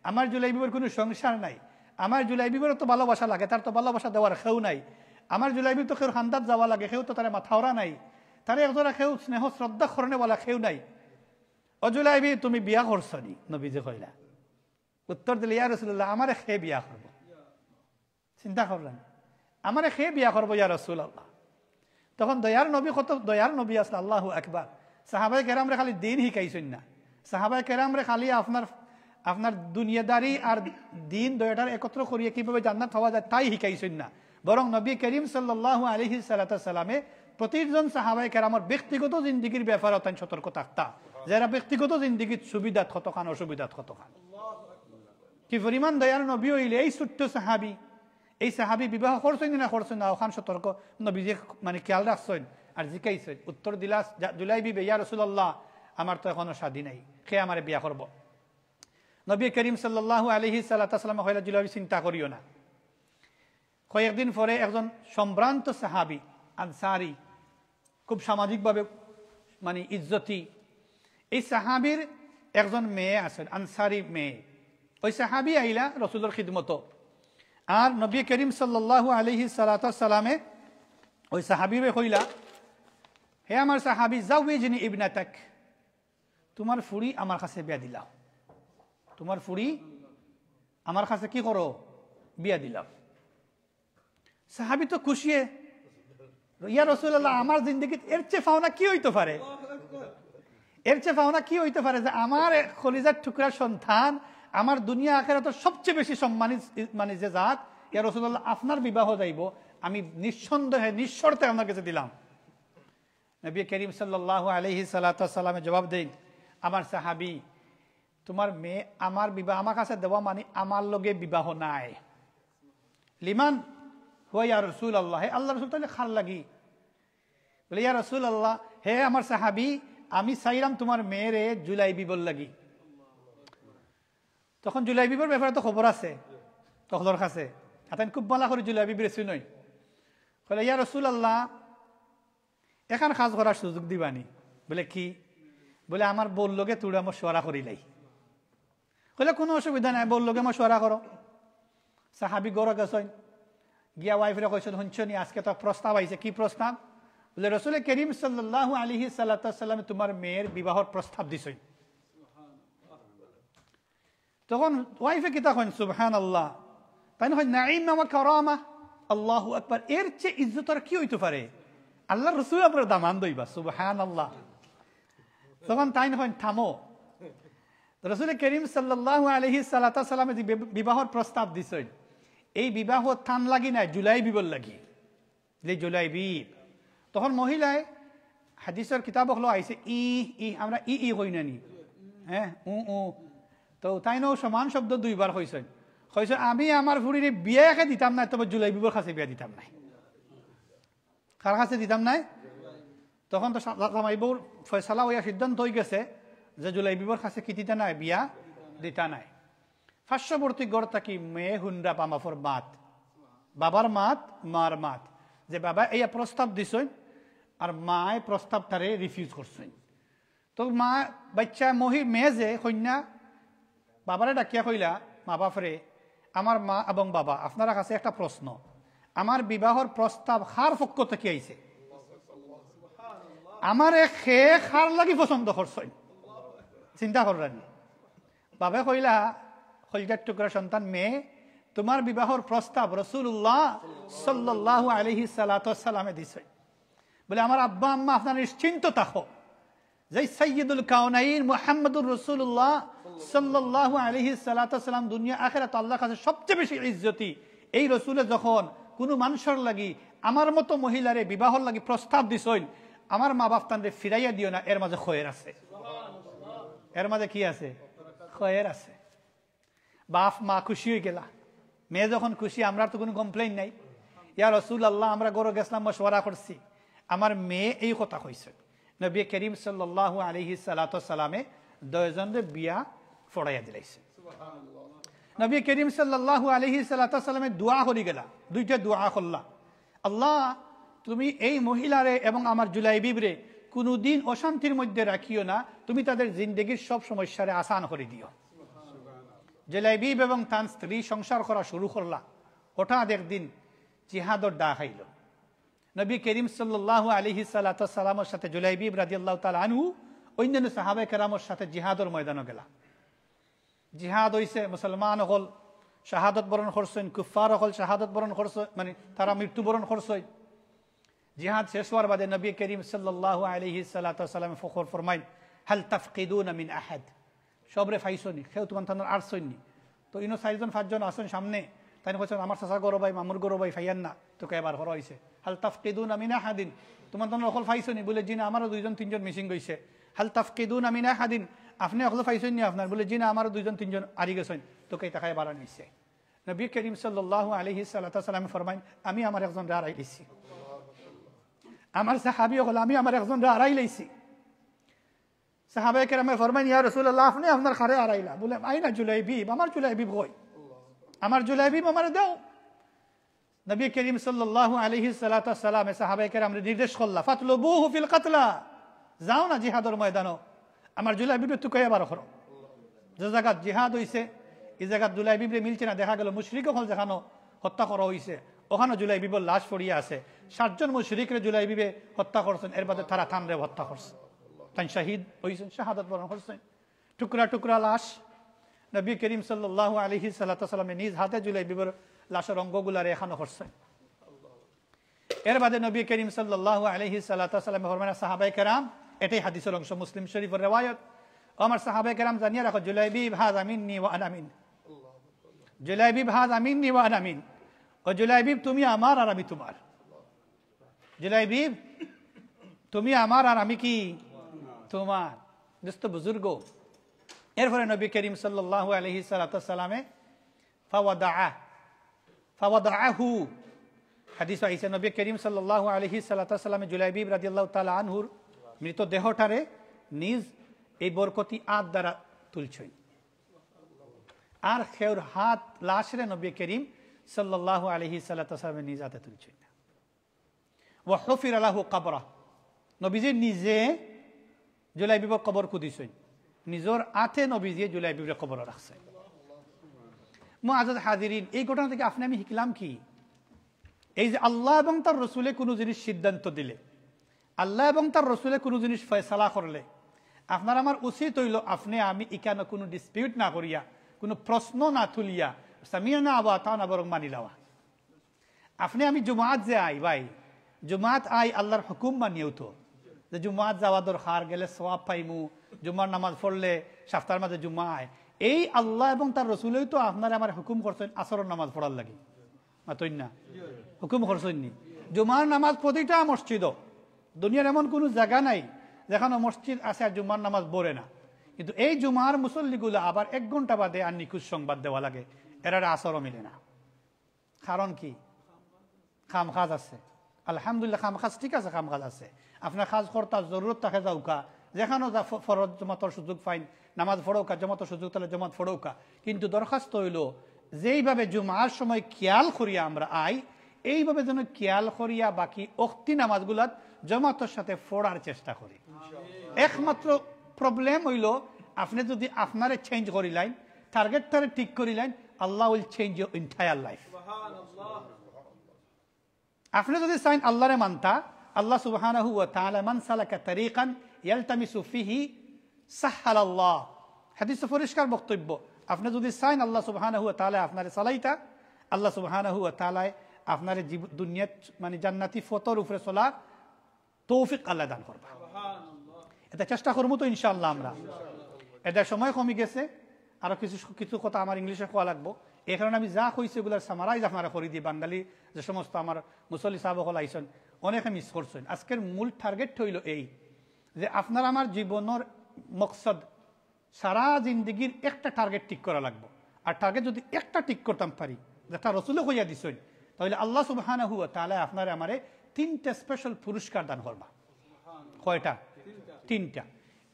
আমার জুলাইবিবর কুনু সংসার নাই, আমার জুলাইবিবর তো ভালোবাসা লাগে, তার তো ভালোবাসা দেওয়ার কেউ নাই, আমার জুলাইবিব তো কেউর কান্দাত যাওয়া লাগে, কেউ তো তারে মাথাওরা নাই, তারে একজরা কেউ স্নেহ শ্রদ্ধা করনেওয়ালা কেউ নাই। "ও জুলাইবিব, তুমি বিয়া করছো নি?" নবীজি কইলা। উত্তর দিলে, "ইয়া রাসূলুল্লাহ, আমারে কে বিয়া করবো?" চিন্তা করলেন, "আমারে কে বিয়া করবো ইয়া রাসূলুল্লাহ?" তখন দয়ার নবী, কত দয়ার নবী আছলা, আল্লাহু আকবার। সাহাবায়ে কেরামরে খালি দিন হিকাইছইন না, সাহাবায়ে কেরামরে খালি আপনার, আপনার দুনিয়াদারি আর দিন দুইটার একত্র করিয়া কিভাবে জান্নাত পাওয়া যায় তাই হিকাইছইন না, বরং নবী করিম সাল্লাল্লাহু আলাইহি সালাতু সালামে প্রতিজন সাহাবায়ে কেরামর ব্যক্তিগত জিন্দেগির ব্যাপারে তাইন সতর্ক থাকতা, যারা ব্যক্তিগত জিন্দেগিত সুবিধাত কতখান, অসুবিধাত কতখান। কি পরিমাণ দয়ার নবী অইলে এই ছোট্ট সাহাবি, এই সাহাবি বিবাহ করছইন না করছইন না, অখান সতর্ক নবীজি মানে খেয়াল রাখছইন আর জিকাইছইন। উত্তর দিলা জা-, জুলাইবিবে, "ইয়া রাসূলুল্লাহ, আমার তো এখনো শাদী নাই, কে আমারে বিয়া করবো?" নবী করিম সাল্লাল্লাহু আলাইহি সালাতু সালামে কইলা, "জুলাইবিব, চিন্তা করিও না।" কয়েকদিন পরে একজন সম্ভ্রান্ত সাহাবি, আনসারি, খুব সামাজিকভাবে মানে ইজ্জতি, এই সাহাবির একজন মেয়ে আছইন, আনসারি মেয়ে। ওই সাহাবি আইলা রসুলর খিদমতো। আর নবী করিম সাল্লাল্লাহু আলাইহি সালাতু সালামে ওই সাহাবিরে কইলা, "হে আমার সাহাবি, জাউইজনি ইবনাতাক, তুমার ফুড়ি আমার কাছে বিয়া দিলাও, তুমার ফুড়ি আমার কাছে কি করো, বিয়া দিলাও।" সাহাবি তো খুশিয়ে, "ইয়া রাসূলুল্লাহ, আমার জিন্দেগিত এর চেয়ে পাওনা কি অইতো পারে? এর চেয়ে পাওনা কি অইতো পারে যে আমার এক কলিজার টুকরা সন্তান, আমার দুনিয়া আখেরাতর সবচেয়ে বেশি সম্মানিত, মানে যে জাত, ইয়া রাসূলুল্লাহ, আপনার বিবাহ যাইবো, আমি নিঃসন্দেহে নিঃশর্তে আপনার কাছে দিলাম।" নবী করিম সাল্লাল্লাহু আলাইহি সালাতু সালামে জবাব দেইন, "আমার সাহাবি, তুমার মেয়ে আমার বিবাহ, আমার কাছে দেওয়া মানে আমার লগে বিবাহ নায়।" "লিমান হুয়া ইয়া রাসূলুল্লাহ, হে আল্লাহর রাসূল, তাইলে কার লাগি?" বলে, "ইয়া রাসূলুল্লাহ, হে আমার সাহাবি, আমি চাইরাম তুমার মেয়েরে জুলাইবিবর লাগি।" তখন জুলাইবিবর ব্যাপারে তো খবর আছে হকলর কাছে, আর তাইন খুব ভালা করি জুলাইবিবরে চিনইন। কইলা, "ইয়া রাসূলুল্লাহ, একখান কাজ করার সুযোগ দিবানি।" বলে, "কি?" বলে, "আমার বউর লগে তুড়া মশওয়ারা করিলাই।" কইলা, "কুনু অসুবিধা নাই, বউর লগে মশওয়ারা করো।" সাহাবি ঘরো গেছইন, গিয়া ওয়াইফরে কইছইন, "হুনছো নি, আজকে তো প্রস্তাব আইছে।" "কি প্রস্তাব?" বলে, "রসুলে করিম সাল্লাল্লাহু আলাইহি সালাতু সালামে তুমার মেয়ের বিবাহর প্রস্তাব দিছইন।" তখন ওয়াইফে কিতা কইন, সুবহানাল্লাহ। তাইন কইন, "নাইমা ওয়া কারামা।" আল্লাহু আকবার। এর চেয়ে ইজ্জত আর কি অইতো পারে? আল্লাহর রসুল আপনার দামান দইবা, সুবহানাল্লাহ। তখন তাইন কইন, "থামো।" রসুল করিম সাল্লাল্লাহু আলাইহি সালাতু সালামে যে বি-, বিবাহর প্রস্তাব দিছইন, এই বিবাহ তান লাগি নায়, জুলাইবিবর লাগি। লি জুলাইবিব। তখন মহিলায়, হাদিসর কিতাব অকলো আইছে, ই, ই, আমরা ই, ই কই না নি? হ্যাঁ, উ, উ। তো তাইনও সমান শব্দ দুইবার কইছইন। কইছইন, "আমি আমার ফুড়িরে বিয়া একে দিতাম নায়, তবে জুলাইবিবর কাছে বিয়া দিতাম নায়।" কার কাছে দিতাম নায়? তখন তো সা-, জামাই বউর ফয়সালা অইয়া সিদ্ধান্ত অইগেছে যে জুলাইবিবর কাছে কি দিতা নায়, বিয়া দিতা নায়। পার্শ্ববর্তী ঘর থাকি মেয়ে হুনরা বাপ-মার মাত, বাবার মাত, মার মাত, যে বাবা এইয়া প্রস্তাব দিছইন, আর মায়ে প্রস্তাবটারে refuse করছইন। তো মা, বাচ্চা মহি-, মেয়ে যে কইন্যা বাবারে ডাকিয়া কইলা, "মা বাপরে, আমার মা এবং বাবা, আপনারা কাছে একটা প্রশ্ন, আমার বিবাহর প্রস্তাব কার পক্ষ থাকি আইছে? আমারে কে কার লাগি পছন্দ করছইন?" চিন্তা কররা নি। বাবে কইলা, কলিজার টুকরা সন্তান মেয়ে, "তোমার বিবাহর প্রস্তাব রাসূলুল্লাহ সাল্লাল্লাহু আলাইহি সালাতু ওয়াসসালামে দিছইন।" বলে, "আমার আব্বা আম্মা, আপনারা নিশ্চিন্ত থাকো, যে সাইয়্যিদুল কাওনাইন মুহাম্মাদুর রাসূলুল্লাহ সাল্লাল্লাহু আলাইহি সালাতু ওয়াসসালাম দুনিয়া আখিরাত আল্লাহর কাছে সবচেয়ে বেশি ইজ্জতি, এই রসুলে যখন কোনো মানুষের লাগি আমার মতো মহিলারে বিবাহর লাগি প্রস্তাব দিছইন, আমার মা বাপ তানরে ফিরাইয়া দিও না, এর মাঝে খয়ের আছে।" এর মাঝে কি আছে? খয়ের আছে। বাপ মা খুশি অইগেলা। মেয়ে যখন খুশি, আমরার তো কুনু complain নাই। "ইয়া রাসূলুল্লাহ, আমরা ঘরো গেছলাম, মশওয়ারা করছি, আমার মেয়ে এই কথা কইছে।" নবী করিম সাল্লাল্লাহু আলাইহি সালাতু সালামে দুইজনরে বিয়া পড়াইয়া দিলাইছে। নবী করিম সাল্লাল্লাহু আলাইহি সালাতু সালামে দোয়া করি গেলা, দুইটা দোয়া করলা, "আল্লাহ, তুমি এই মহিলারে এবং আমার জুলাইবিবরে কুনুদিন অশান্তির মধ্যে রাখিও না, তুমি তাদের জিন্দেগির সব সমস্যারে আসান করি দিও।" জুলাইবিব এবং তান স্ত্রী সংসার করা শুরু করলা। হঠাৎ একদিন জিহাদর ডাক আইল। নবী করিম সাল্লাল্লাহু আলাইহি সালাতু সালামর সাথে জুলাইবিব রাদিয়াল্লাহু তাআলা আনহু, অন্যান্য সাহাবায়ে কেরামর সাথে জিহাদর ময়দানো গেলা। জিহাদ অইছে, মুসলমান অকল শাহাদত বরণ করছইন, কুফফার অকল শাহাদত বরণ করছইন, মানে তারা মৃত্যুবরণ করছইন। জিহাদ শেষ অওয়ার বাদে নবী করিম সাল্লাল্লাহু আলাইহি সালাতু সালামে ফখর ফরমাইন, "হাল তাফকিদুনা মিন আহাদ?" সবরে পাইছো নি? কেউ তুমার তানরে হারছইন নি? তো ইনো চাইরজন পাঁচজন আছইন সামনে, তাইন কইছইন, "আমার চাচার ঘরো ভাই, মামুর ঘরো ভাই, পাইয়ার না।" তো কয়বার করা অইছে, "হাল তাফকিদুনা মিন আহাদিন?" তুমার তানরে অকল পাইছো নি? বলে, "জি না, আমারও দুইজন তিনজন missing অইছে।" "হাল তাফকিদুনা মিন আহাদিন?" আপনে অকল পাইছইন নি আপনার? বলে, "জি না, আমারও দুইজন তিনজন হারি গেছইন।" তো কইতা কয়বার আনা অইছে। নবী করিম সাল্লাল্লাহু আলাইহি সালাতু সালামে ফরমাইন, "আমি আমার একজনরে হারাই লাইছি।" আমার সাহাবী অকল, "আমি আমার একজনরে হারাই লাইছি।" সাহাবায়ে কেরামে ফরমাইন, "ইয়া রাসূলুল্লাহ, আপনে আপনার কারে হারাইলা?" বলে, "আইনা জুলাইবিব, আমার জুলাইবিব কই? আমার জুলাইবিব আমারে দেও।" নবী করিম সাল্লাল্লাহু আলাইহি সালাতু সালামে সাহাবায়ে কেরামরে নির্দেশ করলা, "ফাতলুবুহু ফিল কাতলা, যাও না জিহাদর ময়দানো, আমার জুলাইবিবরে তুকাইয়া বার করো।" যে জাগাত জিহাদ অইছে, ই জাগাত জুলাইবিবরে মিলছে না, দেখা গেল মুশরিক অকল যেখানো হত্যা করা অইছে, ওখানো জুলাইবিবর লাশ পড়িয়া আছে। সাতজন মুশরিকরে জুলাইবিবে হত্যা করছইন, এর বাদে তারা তানরে হত্যা করছে, তাইন শহীদ অইছইন, শাহাদত বরণ করছইন। টুকরা টুকরা লাশ। নবী করিম সাল্লাল্লাহু আলাইহি সালাতু সালামে নিজ হাতে জুলাইবিবর লাশর অঙ্গগুলারে এখানো করছইন। এর বাদে নবী করিম সাল্লাল্লাহু আলাইহি সালাতু সালামে ফরমাইন, সাহাবায়ে কেরাম, এটাই হাদিসর অংশ, মুসলিম শরীফর রেওয়ায়ত। ও আমার সাহাবায়ে কেরাম, জানিয়া রাখো, জুলাইবিব হাযা মিন্নি ওয়া আনা মিন। জুলাইবিব হাযা মিন্নি ওয়া আনা মিন। ও জুলাইবিব, তুমি আমার আর আমি তুমার। জুলাইবিব, তুমি আমার আর আমি কি? তুমার। দোস্ত বুজুর্গ। এরপরে নবী করিম সাল্লাল্লাহু আলাইহি সালাতু সালামে ফাওয়াদাআ, ফাওয়াদাআহু। হাদিস আইছে, নবী করিম সাল্লাল্লাহু আলাইহি সালাতু সালামে জুলাইবিব রাদিয়াল্লাহু তাআলা আনহুর মৃত দেহটারে নিজ এই বরকতি আত দ্বারা তুলছইন। আর কেউর হাত, লাশরে নবী করিম সাল্লাল্লাহু আলাইহি সালাতু সালামে নিজ আতে তুলছইন না। ওয়া হুফিরা লাহু কাবরা, নবীজি নিজে জুলাইবিবর কবর খুদিছইন, নিজর আতে নবীজি জুলাইবিবরে কবরো রাখছইন। মুআজ্জাজ হাজিরিন, এই ঘটনা থাকি আপনে আমি শিখলাম কি? এই যে আল্লাহ এবং তার রসুলে কুনু জিনিস সিদ্ধান্ত দিলে, আল্লাহ এবং তার রসুলে কুনু জিনিস ফয়সালা করলে, আপনার আমার উচিত অইলো, আপনে আমি ইখানো কুনু dispute না করিয়া, কুনু প্রশ্ন না তুলিয়া, সামি'না ওয়া আতা'না বরং মানি লওয়া। আপনে আমি জুমাত যে আই ভাই, জুমাত আই আল্লাহর হুকুম মানিয়াউ তো, যে জুমাত যাওয়া দরকার, গেলে সওয়াব পাইমু, জুমার নামাজ পড়লে সাপ্তার মাঝে জুমা আয়। এই আল্লাহ এবং তার রসুলেউ তো আপনারে আমারে হুকুম করছইন আসরর নামাজ পড়ার লাগি। মাতইন না? হুকুম করছইন নি? জুমার নামাজ প্রতিটা মসজিদো, দুনিয়ার এমন কুনু জাগা নাই যেখানো মসজিদ আছে আর জুমার নামাজ পড়ে না। কিন্তু এই জুমার মুসল্লিগুলা আবার এক ঘন্টা বাদে আর নিখোঁজ সংবাদ দেওয়া লাগে, এরারে আসরও মিলে না। কারণ কি? কাম কাজ আছে। আলহামদুলিল্লাহ, কাম কাজ ঠিক আছে, কাম কাজ আছে। আপনার কাজ করতা, জরুরত থাকে যাউক্কা, যেখানো যা ফ-, ফরজ জমাতর সুযোগ পাইন, নামাজ পড়উক্কা, জমাতর সুযোগ থাকলে জমাত পড়উক্কা। কিন্তু দরখাস্ত অইলো, যেইভাবে জুমার সময় খিয়াল করিয়া আমরা আই, এইভাবে যেন খিয়াল করিয়া বাকি অক্তি নামাজগুলাত জমাতর সাথে পড়ার চেষ্টা করি। একমাত্র প্রবলেম অইলো, আপনে যুদি আপনারে চেঞ্জ করিলাইন, টার্গেটটারে ঠিক করিলাইন, আল্লাহ will change your entire life. আপনে যুদি চাইন আল্লাহরে মানতা, আল্লাহ সুবহানাহু ওয়া তাআলা, "মান সালাকা তারিকান ইয়ালতামিসু ফিহি সাহহালাল্লাহ।" হাদিসো পরিষ্কার বক্তব্য। আপনে যুদি চাইন আল্লাহ সুবহানাহু ওয়া তাআলা আপনারে চালাইতা, আল্লাহ সুবহানাহু ওয়া তাআলায় আপনারে জীব-, দুনিয়াত মানে জান্নাতি পথর উপরে চলার তৌফিক আল্লাহ দান করবা। এটা চেষ্টা করমু তো ইনশাআল্লাহ আমরা। এটা সময় কমি গেছে, আরো কিছু, কিছু কথা আমার ইংলিশে কওয়া লাগবো। এই কারণে আমি যা কইছি এগুলার সামারাইজ আপনারা করি দিই। বাঙালি যে সমস্ত আমার মুসল্লি সাহেব অকল আইছইন, অনেকে মিস করছইন। আজকের মূল টার্গেট অইলো এই যে আপনার আমার জীবনর মকসদ, সারা জিন্দেগির একটা টার্গেট ঠিক করা লাগবো। আর টার্গেট যুদি একটা ঠিক করতাম পারি, যেটা রসুলে কইয়া দিছইন, তাইলে আল্লাহ সুবহানাহু ওয়া তাআলা আপনারে আমারে তিনটা স্পেশাল পুরস্কার দান করবা। কয়টা? তিনটা।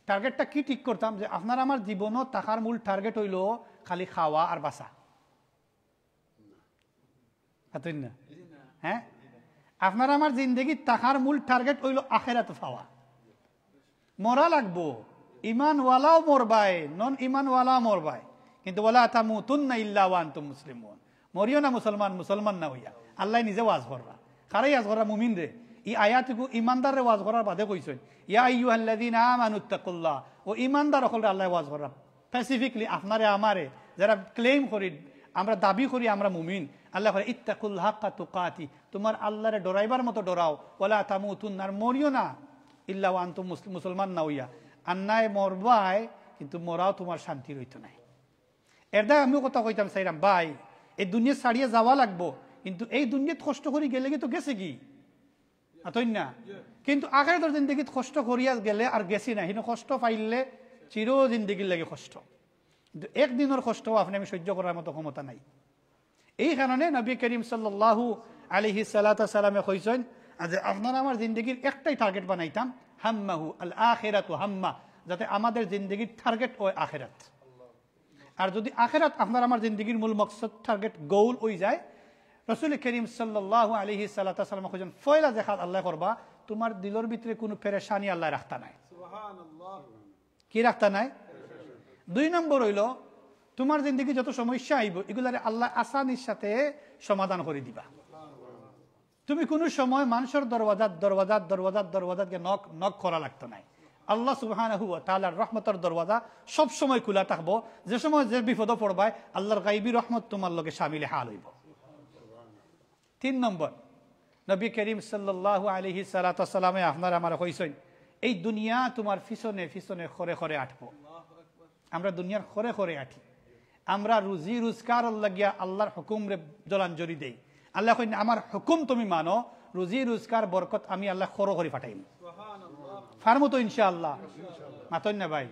টার্গেটটা কি ঠিক করতাম? যে আপনার আমার জীবনও থাকার মূল টার্গেট অইলো খালি খাওয়া আর বাঁচা? মাতইন না? হ্যাঁ, আপনার আমার জিন্দেগিত থাকার মূল টার্গেট অইলো আখেরাত পাওয়া। মরা লাগবো, ইমানওয়ালাও মরবায়, নন ইমানওয়ালাও মরবায়, কিন্তু "ওয়ালা তামুতুন্না ইল্লা ওয়া আনতুম মুসলিমুন।" মরিও না মুসলমান, মুসলমান না অইয়া। আল্লাহ নিজে ওয়াজ কররা। কারে ওয়াজ কররা? মুমিনরে। ই আয়াতগু ইমানদাররে ওয়াজ করার বাদে কইছইন, "ইয়া আইয়ুহাল্লাযীনা আমানুত্তাকুল্লাহ।" ও ইমানদার অকলরে আল্লাহ ওয়াজ কররা। স্পেসিফিকলি আপনারে আমারে, যারা ক্লেইম করি, আমরা দাবি করি আমরা মুমিন, আল্লাহ কয়, "ইত্তাকুল হাক্কা তুকাতি", তুমার আল্লাহরে ডরাইবার মতো ডরাও, "ওয়ালা তামুতুন", আর মরিও না, "ইল্লা ওয়া আনতুম মুসলিম", মুসলমান না অইয়া। আর নায় মরবায়, কিন্তু মরাও তুমার শান্তি রইতো নায়। এর দ্বারা আমিও কথা কইতাম চাইরাম, ভাই, এই দুনিয়া ছাড়িয়া যাওয়া লাগবো, কিন্তু এই দুনিয়াত কষ্ট করি গেলেগি তো গেছেগি, মাতইন না? কিন্তু আখেরাতর জিন্দেগিত কষ্ট করিয়া গেলে আর গেছি না, হিনো কষ্ট পাইলে চির জিন্দেগির লাগি কষ্ট। কিন্তু একদিনর কষ্ট আপনে আমি সহ্য করার মতো ক্ষমতা নাই। এই কারণে নবী করিম সাল্লাল্লাহু আলাইহি সালাতু সালামে কইছইন যে আপনার আমার জিন্দেগির একটাই টার্গেট বানাইতাম, "হাম্মাহু আল আখিরাতু হাম্মা", যাতে আমাদের জিন্দেগির টার্গেট অয় আখেরাত। আর যুদি আখেরাত আপনার আমার জিন্দেগির মূল মকসদ, টার্গেট, গোল অইযায়, রসুল করিম সাল্লাল্লাহু আলাইহি সালাতু সালামে কইছইন, পয়লা যে কাজ আল্লাহ করবা, তুমার দিলর ভিতরে কুনু পেরেশানি আল্লাহ রাখতা নায়। কি রাখতা নায়? দুই নম্বর অইলো, তুমার জিন্দেগি যত সমস্যা আইবো, ইগুলারে আল্লাহ আসানির সাথে সমাধান করি দিবা। তুমি কুনু সময় মানষর দরওয়াজাত, দরওয়াজাত, দরওয়াজাত, দরওয়াজাত গিয়া নক, নক করা লাগতো নায়। আল্লাহ সুবহানাহু ওয়া তাআলার রহমতর দরওয়াজা সব সময় খুলা থাকবো। যে সময় যে বিপদো পড়বায়, আল্লাহর গাইবী রহমত তুমার লগে শামিলে হাল অইবো। তিন নম্বর, নবী করিম সাল্লাল্লাহু আলাইহি সালাতু সালামে আপনার আমার কইছইন, "এই দুনিয়া তুমার পিছনে পিছনে খরে খরে আটবো।" আমরা দুনিয়ার খরে খরে আটি। আমরা রুজি রোজগারর লাগিয়া আল্লাহর হুকুমরে জলাঞ্জলি দেই। আল্লাহ কইন, "আমার হুকুম তুমি মানো, রুজি রোজগার বরকত আমি আল্লাহ খরো করি ফাটাইমু।" পারমু তো ইনশাআল্লাহ? মাতইন না ভাই?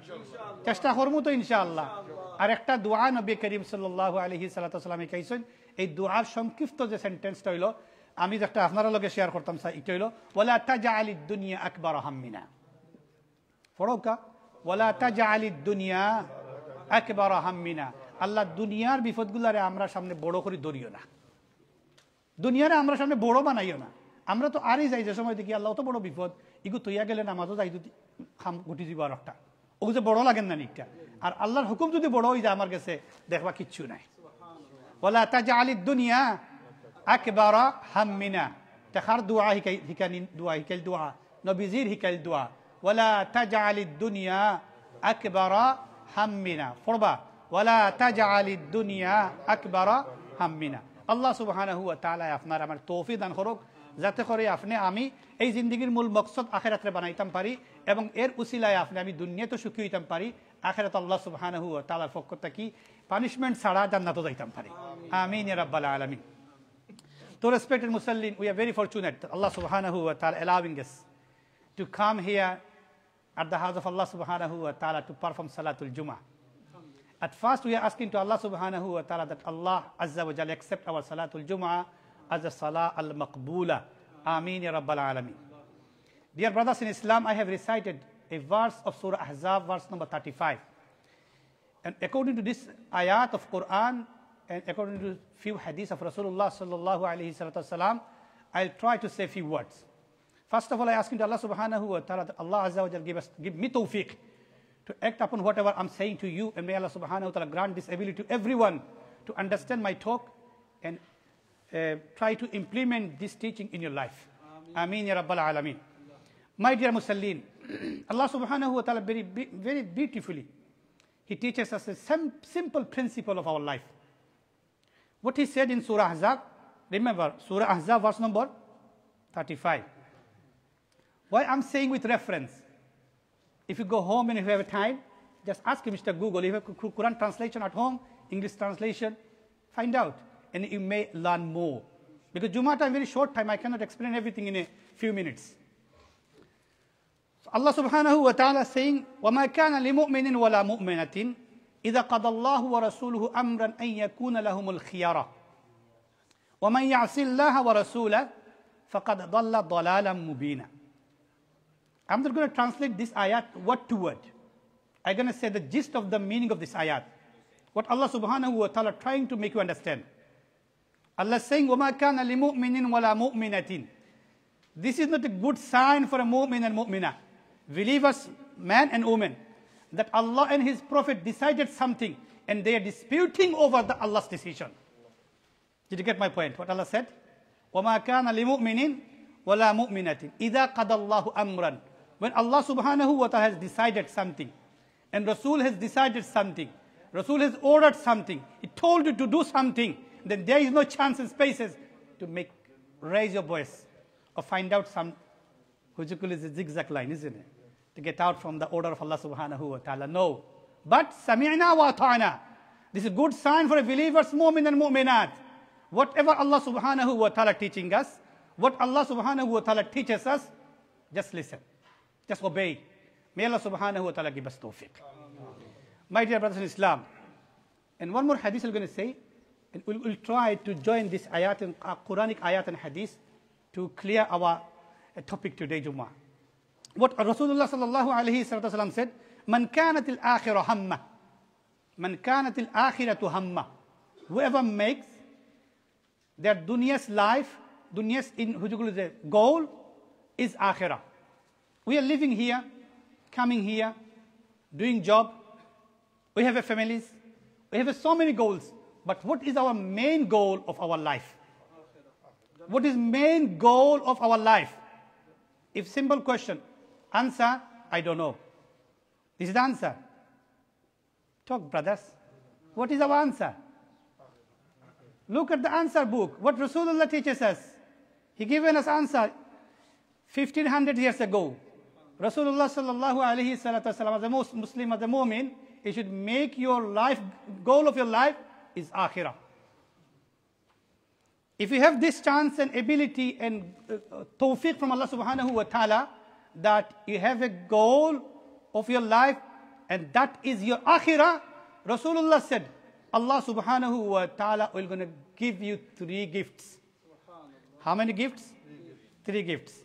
চেষ্টা করমু তো ইনশাআল্লাহ? আর একটা দোয়া নবী করিম সাল্লাল্লাহু আলাইহি সালাতু সালামে শিখাইছইন। এই দোয়ার সংক্ষিপ্ত যে সেন্টেন্সটা অইলো, আমি যেটা আপনারার লগে শেয়ার করতাম চাই, ইটা অইলো, "ওয়ালা তাজআলিদ দুনিয়া আকবারা হাম্মিনা।" পড়উক্কা, "ওয়ালা তাজআলিদ দুনিয়া আকবারা হাম্মিনা।" আল্লাহ, দুনিয়ার বিপদগুলারে আমরার সামনে বড় করি ধরিও না, দুনিয়ারে আমরার সামনে বড় বানাইও না। আমরা তো আরি যাই যে সময় দেখি, "আল্লাহ, অত বড় বিপদ, ইগু থইয়া গেলে নামাজও যাই যদি খাম ঘটি দিব আর একটা।" ওগু যে বড় লাগের না নি একটা। আর আল্লাহর হুকুম যদি বড় অইযায় আমার গেছে, দেখবা কিচ্ছু নাই। "ওয়ালা তাজআলিদ দুনিয়া আকবারা হাম্মিনা।" তে কার দোয়া হিকাই-, হিকানি দোয়া, হিকাইল দোয়া, নবীজির হিকাইল দোয়া। "ওয়ালা তাজআলিদ দুনিয়া আকবারা হাম্মিনা।" পড়বা, "ওয়ালা তাজআলিদ দুনিয়া আকবারা হাম্মিনা।" আল্লাহ সুবহানাহু ওয়া তাআলা আপনার আমার তৌফিক দান করউক, যাতে করে আপনে আমি এই জিন্দেগির মূল মকসদ আখেরাতরে বানাইতাম পারি এবং এর উসিলায় আপনে আমি দুনিয়াত সুখী অইতাম পারি, আখেরাত আল্লাহ সুবহানাহু ওয়া তাআলার পক্ষ থাকি পানিশমেন্ট ছাড়া জান্নাতো যাইতাম পারি। আমিন ইয়া রাব্বাল আলামিন। So respected Musallin, we are very fortunate that Allah subhanahu wa ta'ala allowing us to come here at the house of Allah subhanahu wa ta'ala to perform Salatul Jummah. At first, we are asking to Allah subhanahu wa ta'ala that Allah Azza wa Jalla accept our Salatul Jummah as a Salah al-Maqbula. Ameen ya Rabbal Alameen. Dear brothers in Islam, I have recited a verse of Surah Ahzab, verse number thirty-five. And according to this ayat of Quran, and according to few hadith of Rasulullah sallallahu alaihi wasallam, I'll try to say few words. First of all, I ask him to Allah subhanahu wa ta'ala, that Allah Azza wa Jalla give us, give me tawfiq to act upon whatever I'm saying to you, and may Allah subhanahu wa ta'ala grant this ability to everyone to understand my talk and uh, try to implement this teaching in your life. Ameen ya Rabbal Alameen. My dear Musallin, Allah subhanahu wa ta'ala very, be- very beautifully, He teaches us a sim- simple principle of our life. What He said in Surah Ahzab, remember, Surah Ahzab, verse number thirty-five. Why I'm saying with reference? If you go home and if you have time, just ask Mister Google. If you have Qu- Quran translation at home, English translation, find out, and you may learn more. Because Jummah time, very short time, I cannot explain everything in a few minutes. So Allah subhanahu wa ta'ala saying, وما كان لمؤمن ولا مؤمنة إذا قضى الله ورسوله أمرا أن يكون لهم الخيرة ومن يعص الله ورسوله فقد ضل ضلالا مبينا. I'm not going to translate this ayat word to word. I'm going to say the gist of the meaning of this ayat. What Allah subhanahu wa ta'ala trying to make you understand. Allah saying, وما كان لمؤمن ولا مؤمنة. This is not a good sign for a mu'min and mu'mina, believers, man and woman, that Allah and His Prophet decided something and they are disputing over the Allah's decision. Did you get my point? What Allah said? وما كان لمؤمن ولا مؤمنة إذا قضى الله أمرا. When Allah subhanahu wa ta'ala has decided something, and Rasul has decided something, Rasul has ordered something, He told you to do something, then there is no chance and spaces to make, raise your voice or find out some, which is a zigzag line, isn't it? To get out from the order of Allah subhanahu wa ta'ala. No. But سمعنا وأطعنا. This is a good sign for a believers, mu'min and mu'minat. Whatever Allah subhanahu wa ta'ala teaching us, what Allah subhanahu wa ta'ala teaches us, just listen. Just obey. May Allah subhanahu wa ta'ala give us tawfiq. My dear brothers in Islam, and one more hadith I'm going to say, and we'll, we'll try to join this ayat and uh, Quranic ayat and hadith to clear our uh, topic today, Jummah. What Rasulullah sallallahu alayhi wa sallam said, من كانت الآخرة همه, من كانت الآخرة همه. Whoever makes their dunya's life, dunya's in, what you call it, goal is akhirah. We are living here, coming here, doing job. We have a families. We have so many goals. But what is our main goal of our life? What is main goal of our life? If simple question, answer, I don't know. This is the answer. Talk, brothers. What is our answer? Look at the answer book. What Rasulullah teaches us. He given us answer fifteen hundred years ago. Rasulullah sallallahu alayhi salatu wasalam, as a Mus- Muslim, as a mu'min, you should make your life, goal of your life is akhirah. If you have this chance and ability and uh, tawfiq from Allah subhanahu wa ta'ala, that you have a goal of your life and that is your akhirah, Rasulullah said, Allah subhanahu wa ta'ala will gonna give you three gifts. How many gifts? Three gifts.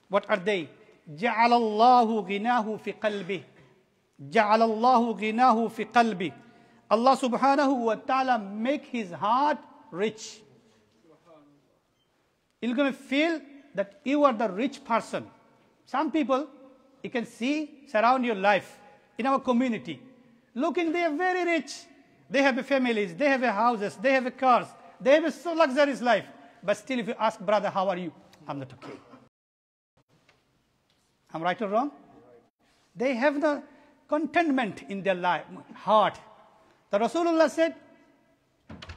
What are they? جعل الله غناه في قلبه. جعل الله غناه في قلبه. Allah subhanahu wa ta'ala make his heart rich. You're gonna feel that you are the rich person. Some people, you can see, surround your life in our community. Looking, they are very rich. They have a families, they have a houses, they have a cars, they have a so luxurious life. But still, if you ask, "Brother, how are you?" "I'm not okay." I'm right or wrong? They have the contentment in their life, heart. The Rasulullah said,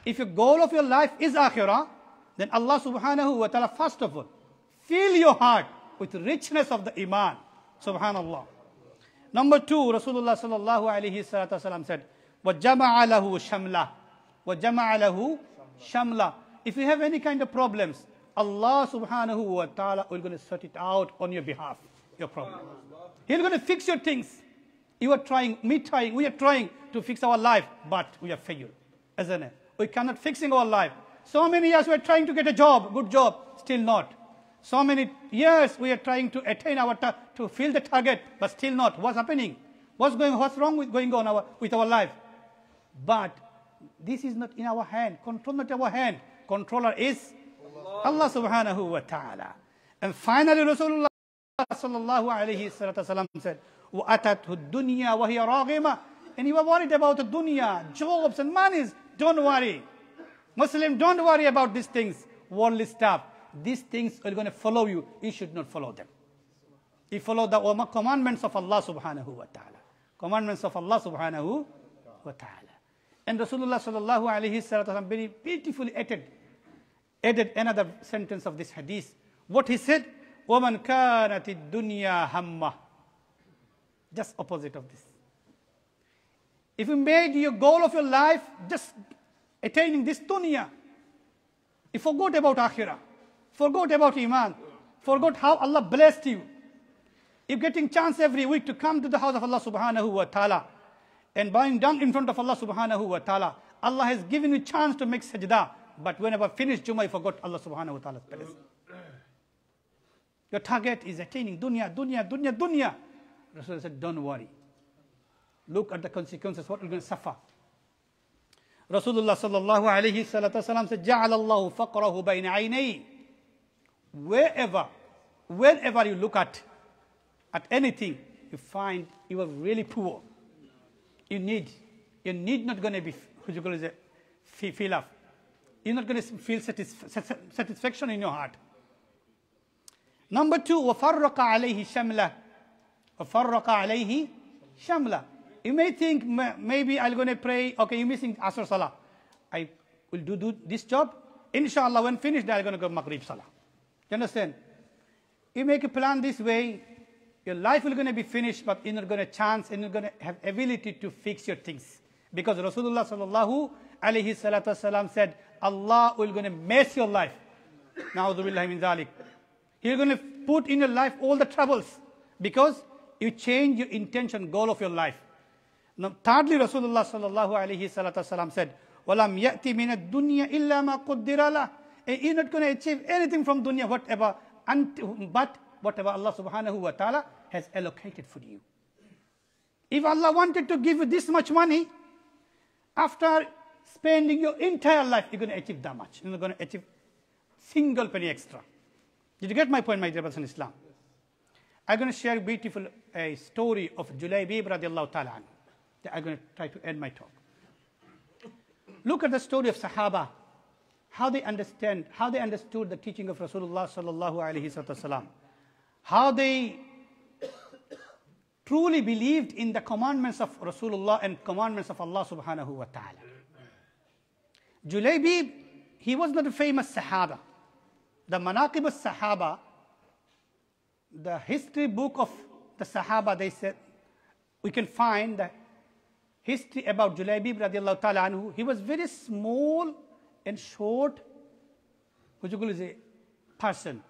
if your goal of your life is akhirah, then Allah subhanahu wa ta'ala, first of all, fill your heart with richness of the iman. Subhanallah. Number two, Rasulullah sallallahu alayhi salatu wasalam said, وَجَمَعَ لَهُ شَمْلَهُ. وَجَمَعَ لَهُ شَمْلَهُ. If you have any kind of problems, Allah subhanahu wa ta'ala will gonna sort it out on your behalf, your problem. He's gonna fix your things. You are trying, me trying, we are trying to fix our life, but we are failed, isn't it? We cannot fixing our life. So many years we are trying to get a job, good job, still not. So many years we are trying to attain our ta- to fill the target, but still not. What's happening? What's going? What's wrong with going on our, with our life? But this is not in our hand. Control not our hand. Controller is Allah subhanahu wa ta'ala. And finally, Rasulullah sallallahu alayhi salatu wasalam said, وأتته الدنيا وهي راغمة. And you are worried about the dunya, jobs and monies. Don't worry. Muslim, don't worry about these things, worldly stuff. These things are going to follow you. You should not follow them. You follow the commandments of Allah subhanahu wa ta'ala. Commandments of Allah subhanahu wa ta'ala. And Rasulullah sallallahu alayhi wa sallam very beautifully added, added another sentence of this hadith. What he said, ومن كانت الدنيا همه. Just opposite of this. If you made your goal of your life just attaining this dunya, you forgot about akhirah, forgot about iman, forgot how Allah blessed you. You're getting chance every week to come to the house of Allah subhanahu wa ta'ala and bowing down in front of Allah subhanahu wa ta'ala. Allah has given you chance to make sajda, but whenever finish Jummah, you forgot Allah subhanahu wa ta'ala's presence. Your target is attaining dunya, dunya, dunya, dunya. Rasul said, don't worry. Look at the consequences, what you're going to suffer. Rasulullah sallallahu alayhi salatu wasalam said, جعل الله فقره بين عينيه. Wherever, whenever you look at, at anything, you find you are really poor. You need, your need not going to be, what you call it, fi- fill up. You're not going to feel satisf- satisfaction in your heart. Number two, وفرق عليه شمله. وفرق عليه شمله. You may think, "Ma- maybe I'm going to pray, okay, you're missing Asr Salah. I will do, do this job. Inshallah, when finished, I'm going to go Maghrib Salah." You understand? You make a plan this way, your life will going to be finished, but you're not going to chance, you're not going to have ability to fix your things. Because Rasulullah sallallahu alayhi salatu wasalam said, Allah will going to mess your life. نعوذ بالله من ذلك. He's going to put in your life all the troubles because you change your intention, goal of your life. Now, thirdly, Rasulullah sallallahu alayhi salatu wasalam said, ولم يأت من الدنيا إلا ما قدر له. And you're not going to achieve anything from dunya, whatever, unt- but whatever Allah subhanahu wa ta'ala has allocated for you. If Allah wanted to give you this much money, after spending your entire life, you're going to achieve that much. You're not going to achieve single penny extra. Did you get my point, my dear brothers in Islam? I'm going to share a beautiful uh, story of Julaybib radiallahu ta'ala anhu. I'm going to try to end my talk. Look at the story of Sahaba, how they understand, how they understood the teaching of Rasulullah sallallahu alayhi wasallam, how they truly believed in the commandments of Rasulullah and commandments of Allah subhanahu wa ta'ala. Julaybib, he was not a famous Sahaba. The Manaqib al-Sahaba, the history book of the Sahaba, they said, we can find the history about Julaybib radiallahu ta'ala anhu. He was very small and short, what you call it, person.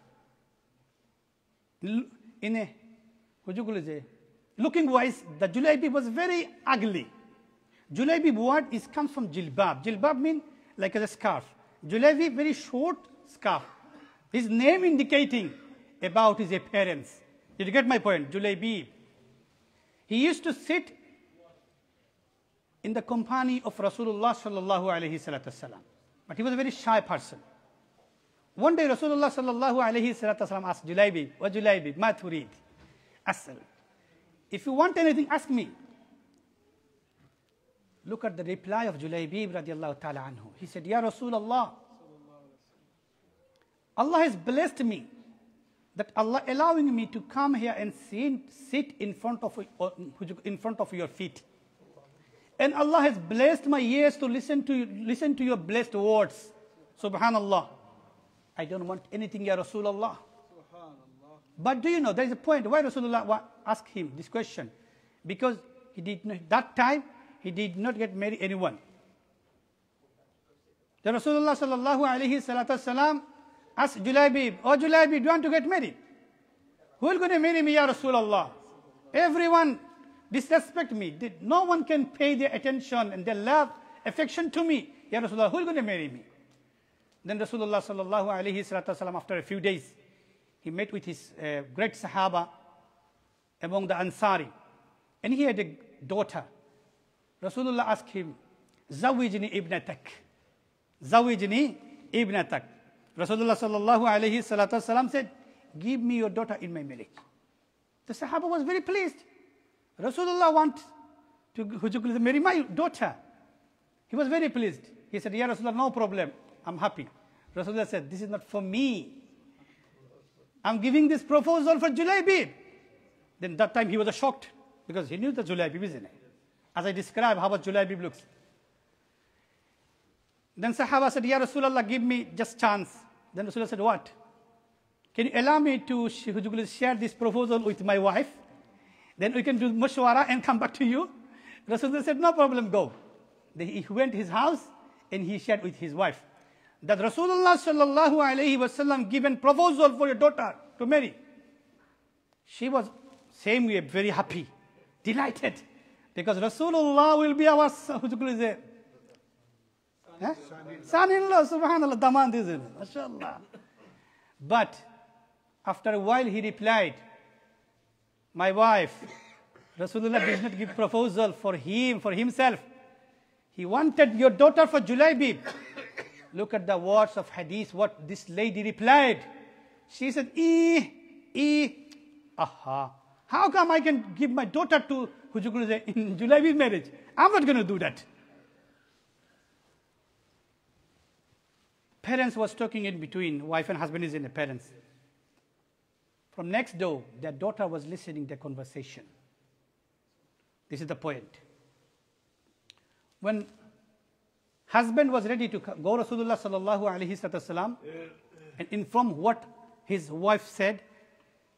L- In a, what you call it, looking wise, the Julaybib was very ugly. Julaybib word is comes from jilbab. Jilbab mean like a scarf. Julaybib, very short scarf. His name indicating about his appearance. Did you get my point? Julaybib. He used to sit in the company of Rasulullah sallallahu alayhi salatu wasalam. But he was a very shy person. One day Rasulullah sallallahu alayhi salatu wasalam asked Julaybib, "O Julaybib, ma turid? As'al. If you want anything, ask me." Look at the reply of Julaybib radiallahu ta'ala anhu. He said, "Ya Rasulullah, Allah has blessed me, that Allah allowing me to come here and sit, sit in front of, in front of your feet. And Allah has blessed my ears to listen to, listen to your blessed words. Subhanallah. I don't want anything, ya Rasulullah." But do you know, there is a point why Rasulullah wa- asked him this question. Because he did not, that time, he did not get married anyone. The Rasulullah sallallahu alayhi salatu wasalam asked Julaybib, "O Julaybib, do you want to get married?" "Who is going to marry me, ya Rasulullah? Everyone disrespect me. They- no one can pay their attention and their love, affection to me. Ya Rasulullah, who is going to marry me?" Then Rasulullah sallallahu alayhi salatu wasalam, after a few days, he met with his uh, great Sahaba among the Ansari. And he had a daughter. Rasulullah asked him, "زوجني ابنتك. زوجني ابنتك." Rasulullah sallallahu alayhi salatu wasalam said, "Give me your daughter in my marriage." The Sahaba was very pleased. Rasulullah want to, হুজুর কইলা, "Marry my daughter." He was very pleased. He said, "Ya Rasulullah, no problem. I'm happy." Rasulullah said, "This is not for me. I'm giving this proposal for Julaybib." Then that time he was shocked because he knew the Julaybib, isn't it? As I describe how Julaybib looks. Then Sahaba said, "Ya Rasulullah, give me just chance." Then Rasulullah said, "What? Can you allow me to sh-, হুজুর কইলা, share this proposal with my wife? Then we can do mushwara and come back to you." Rasulullah said, "No problem, go." Then he went his house and he shared with his wife that Rasulullah sallallahu alaihi wasallam given proposal for your daughter to marry. She was same way very happy, delighted, because Rasulullah will be our s-, হুজুর কইলা, হ্যাঁ? Son-in-law, subhanallah, দামান্দ, isn't it? MashaAllah. But after a while he replied, "My wife, Rasulullah did not give proposal for him, for himself. He wanted your daughter for Julaybib." Look at the words of hadith, what this lady replied. She said, "Ee, ee, aha. How come I can give my daughter to হুজুর কইলা in Julaybib marriage? I'm not gonna do that." Parents was talking in between, wife and husband, isn't it, parents. From next door, their daughter was listening their conversation. This is the point. When husband was ready to co-, go Rasulullah sallallahu alaihi wasallam and inform what his wife said,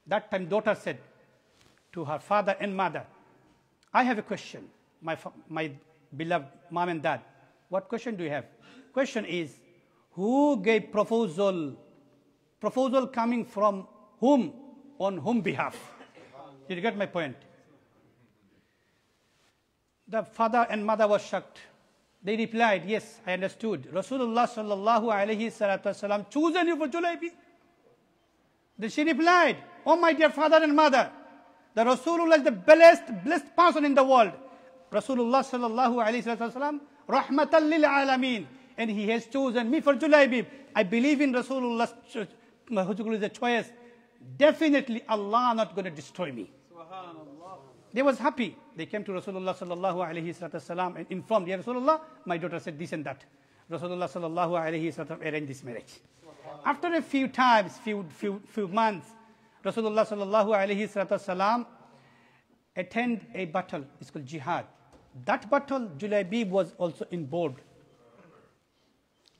that time daughter said to her father and mother, "I have a question, my fa-, my beloved mom and dad." "What question do you have?" Question is, who gave proposal? Proposal coming from whom? On whom behalf? Did you get my point? The father and mother were shocked. They replied, "Yes, I understood. Rasulullah sallallahu alaihi salatu wasallam chosen you for Julaybib." Then she replied, "Oh, my dear father and mother, the Rasulullah is the blessed, blessed person in the world. Rasulullah sallallahu alaihi wasallam, rahmatan lil alameen, and he has chosen me for Julaybib. I believe in Rasulullah's cho-, হুজুর কইলা, choice. Definitely Allah not gonna destroy me." They was happy. They came to Rasulullah sallallahu alaihi wasallam and informed, "Ya Rasulullah, my daughter said this and that." Rasulullah sallallahu alaihi wasallam arranged this marriage. After a few times, few, few, few months, Rasulullah sallallahu alaihi wasallam attend a battle. It's called jihad. That battle, Julaybib was also involved.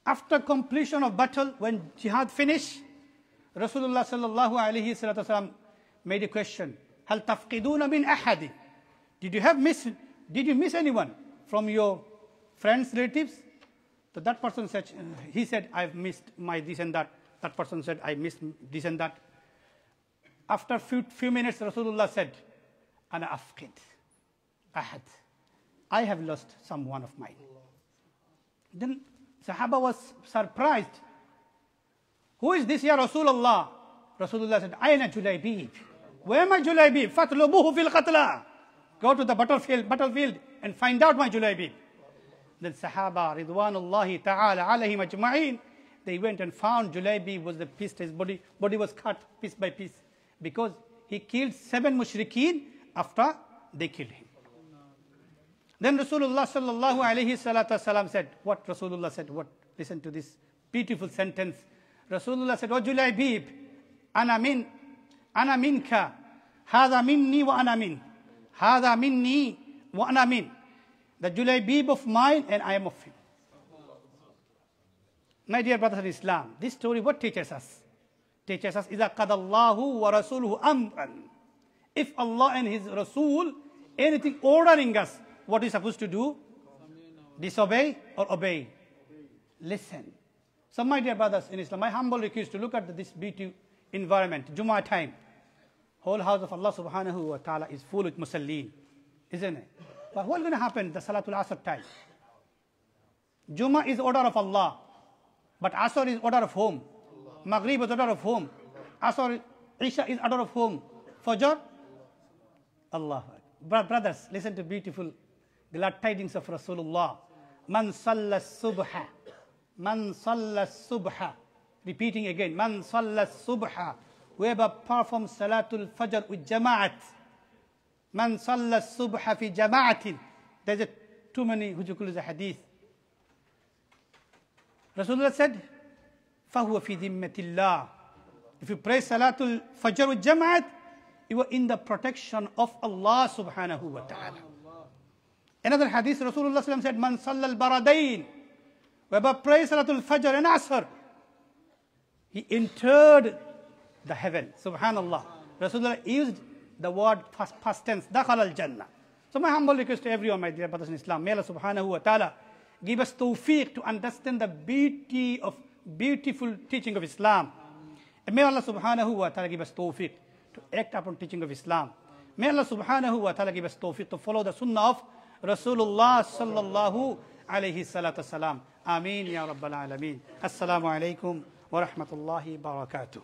After completion of battle, when jihad finished, Rasulullah sallallahu alaihi wasallam made a question, "Hal tafqiduna min ahadi? Did you have miss, did you miss anyone from your friends, relatives?" So that person said, he said, "I've missed my this and that." That person said, "I missed this and that." After few, few minutes, Rasulullah said, "Ana afqid ahad. I have lost someone of mine." Then Sahaba was surprised. "Who is this, ya Rasulullah?" Rasulullah said, "Aina Julaybib? Where my Julaybib? Fatlubuhu fil qatla. Go to the battlefield, battlefield and find out my Julaybib." Then Sahaba, ridwanullahi ta'ala alayhim ajma'in, they went and found Julaybib was the piece, his body, body was cut piece by piece because he killed seven mushrikeen after they killed him. Then Rasulullah sallallahu alaihi salatu wasalam said, what Rasulullah said, what? Listen to this beautiful sentence. Rasulullah said, "O Julaybib, ana min, ana minka, hadha minni wa ana min, hadha minni wa ana min." The Julaybib of mine and I am of him. My dear brothers in Islam, this story what teaches us? Teaches us, إذا قضى الله ورسوله أمرا. If Allah and His Rasul, anything ordering us, what is supposed to do? Disobey or obey? Listen. So my dear brothers in Islam, my humble request to look at this beauty environment, Jummah time. Whole house of Allah subhanahu wa ta'ala is full with musallin, isn't it? But what's gonna happen the Salatul Asr time? Jummah is order of Allah, but Asr is order of whom? Maghrib is order of whom? Asr, Isha is order of whom? Fajr? Allah. Bro-, brothers, listen to beautiful glad tidings of Rasulullah. من صلى الصبح. من صلى الصبح. Repeating again. من صلى الصبح. Whoever performs Salatul Fajr with Jama'at. من صلى الصبح في جماعة. There's a too many Hujukuluza hadith. Rasulullah said, فهو في ذمة الله. If you pray Salatul Fajr with Jama'at, you are in the protection of Allah subhanahu wa ta'ala. Another hadith, Rasulullah sallallahu alayhi wa sallam said, من صلى البرادين. Whoever prays Salatul Fajr and Asr, he entered the heaven. Subhanallah. Rasulullah used the word past, past tense, دخل الجنة. So my humble request to everyone, my dear brothers in Islam, may Allah subhanahu wa ta'ala give us tawfiq to understand the beauty of beautiful teaching of Islam. And may Allah subhanahu wa ta'ala give us tawfiq to act upon teaching of Islam. May Allah subhanahu wa ta'ala give us tawfiq to follow the sunnah of Rasulullah sallallahu alayhi salatu wasalam. Ameen ya rabbal alameen. Assalamu alaikum wa rahmatullahi wa barakatuh.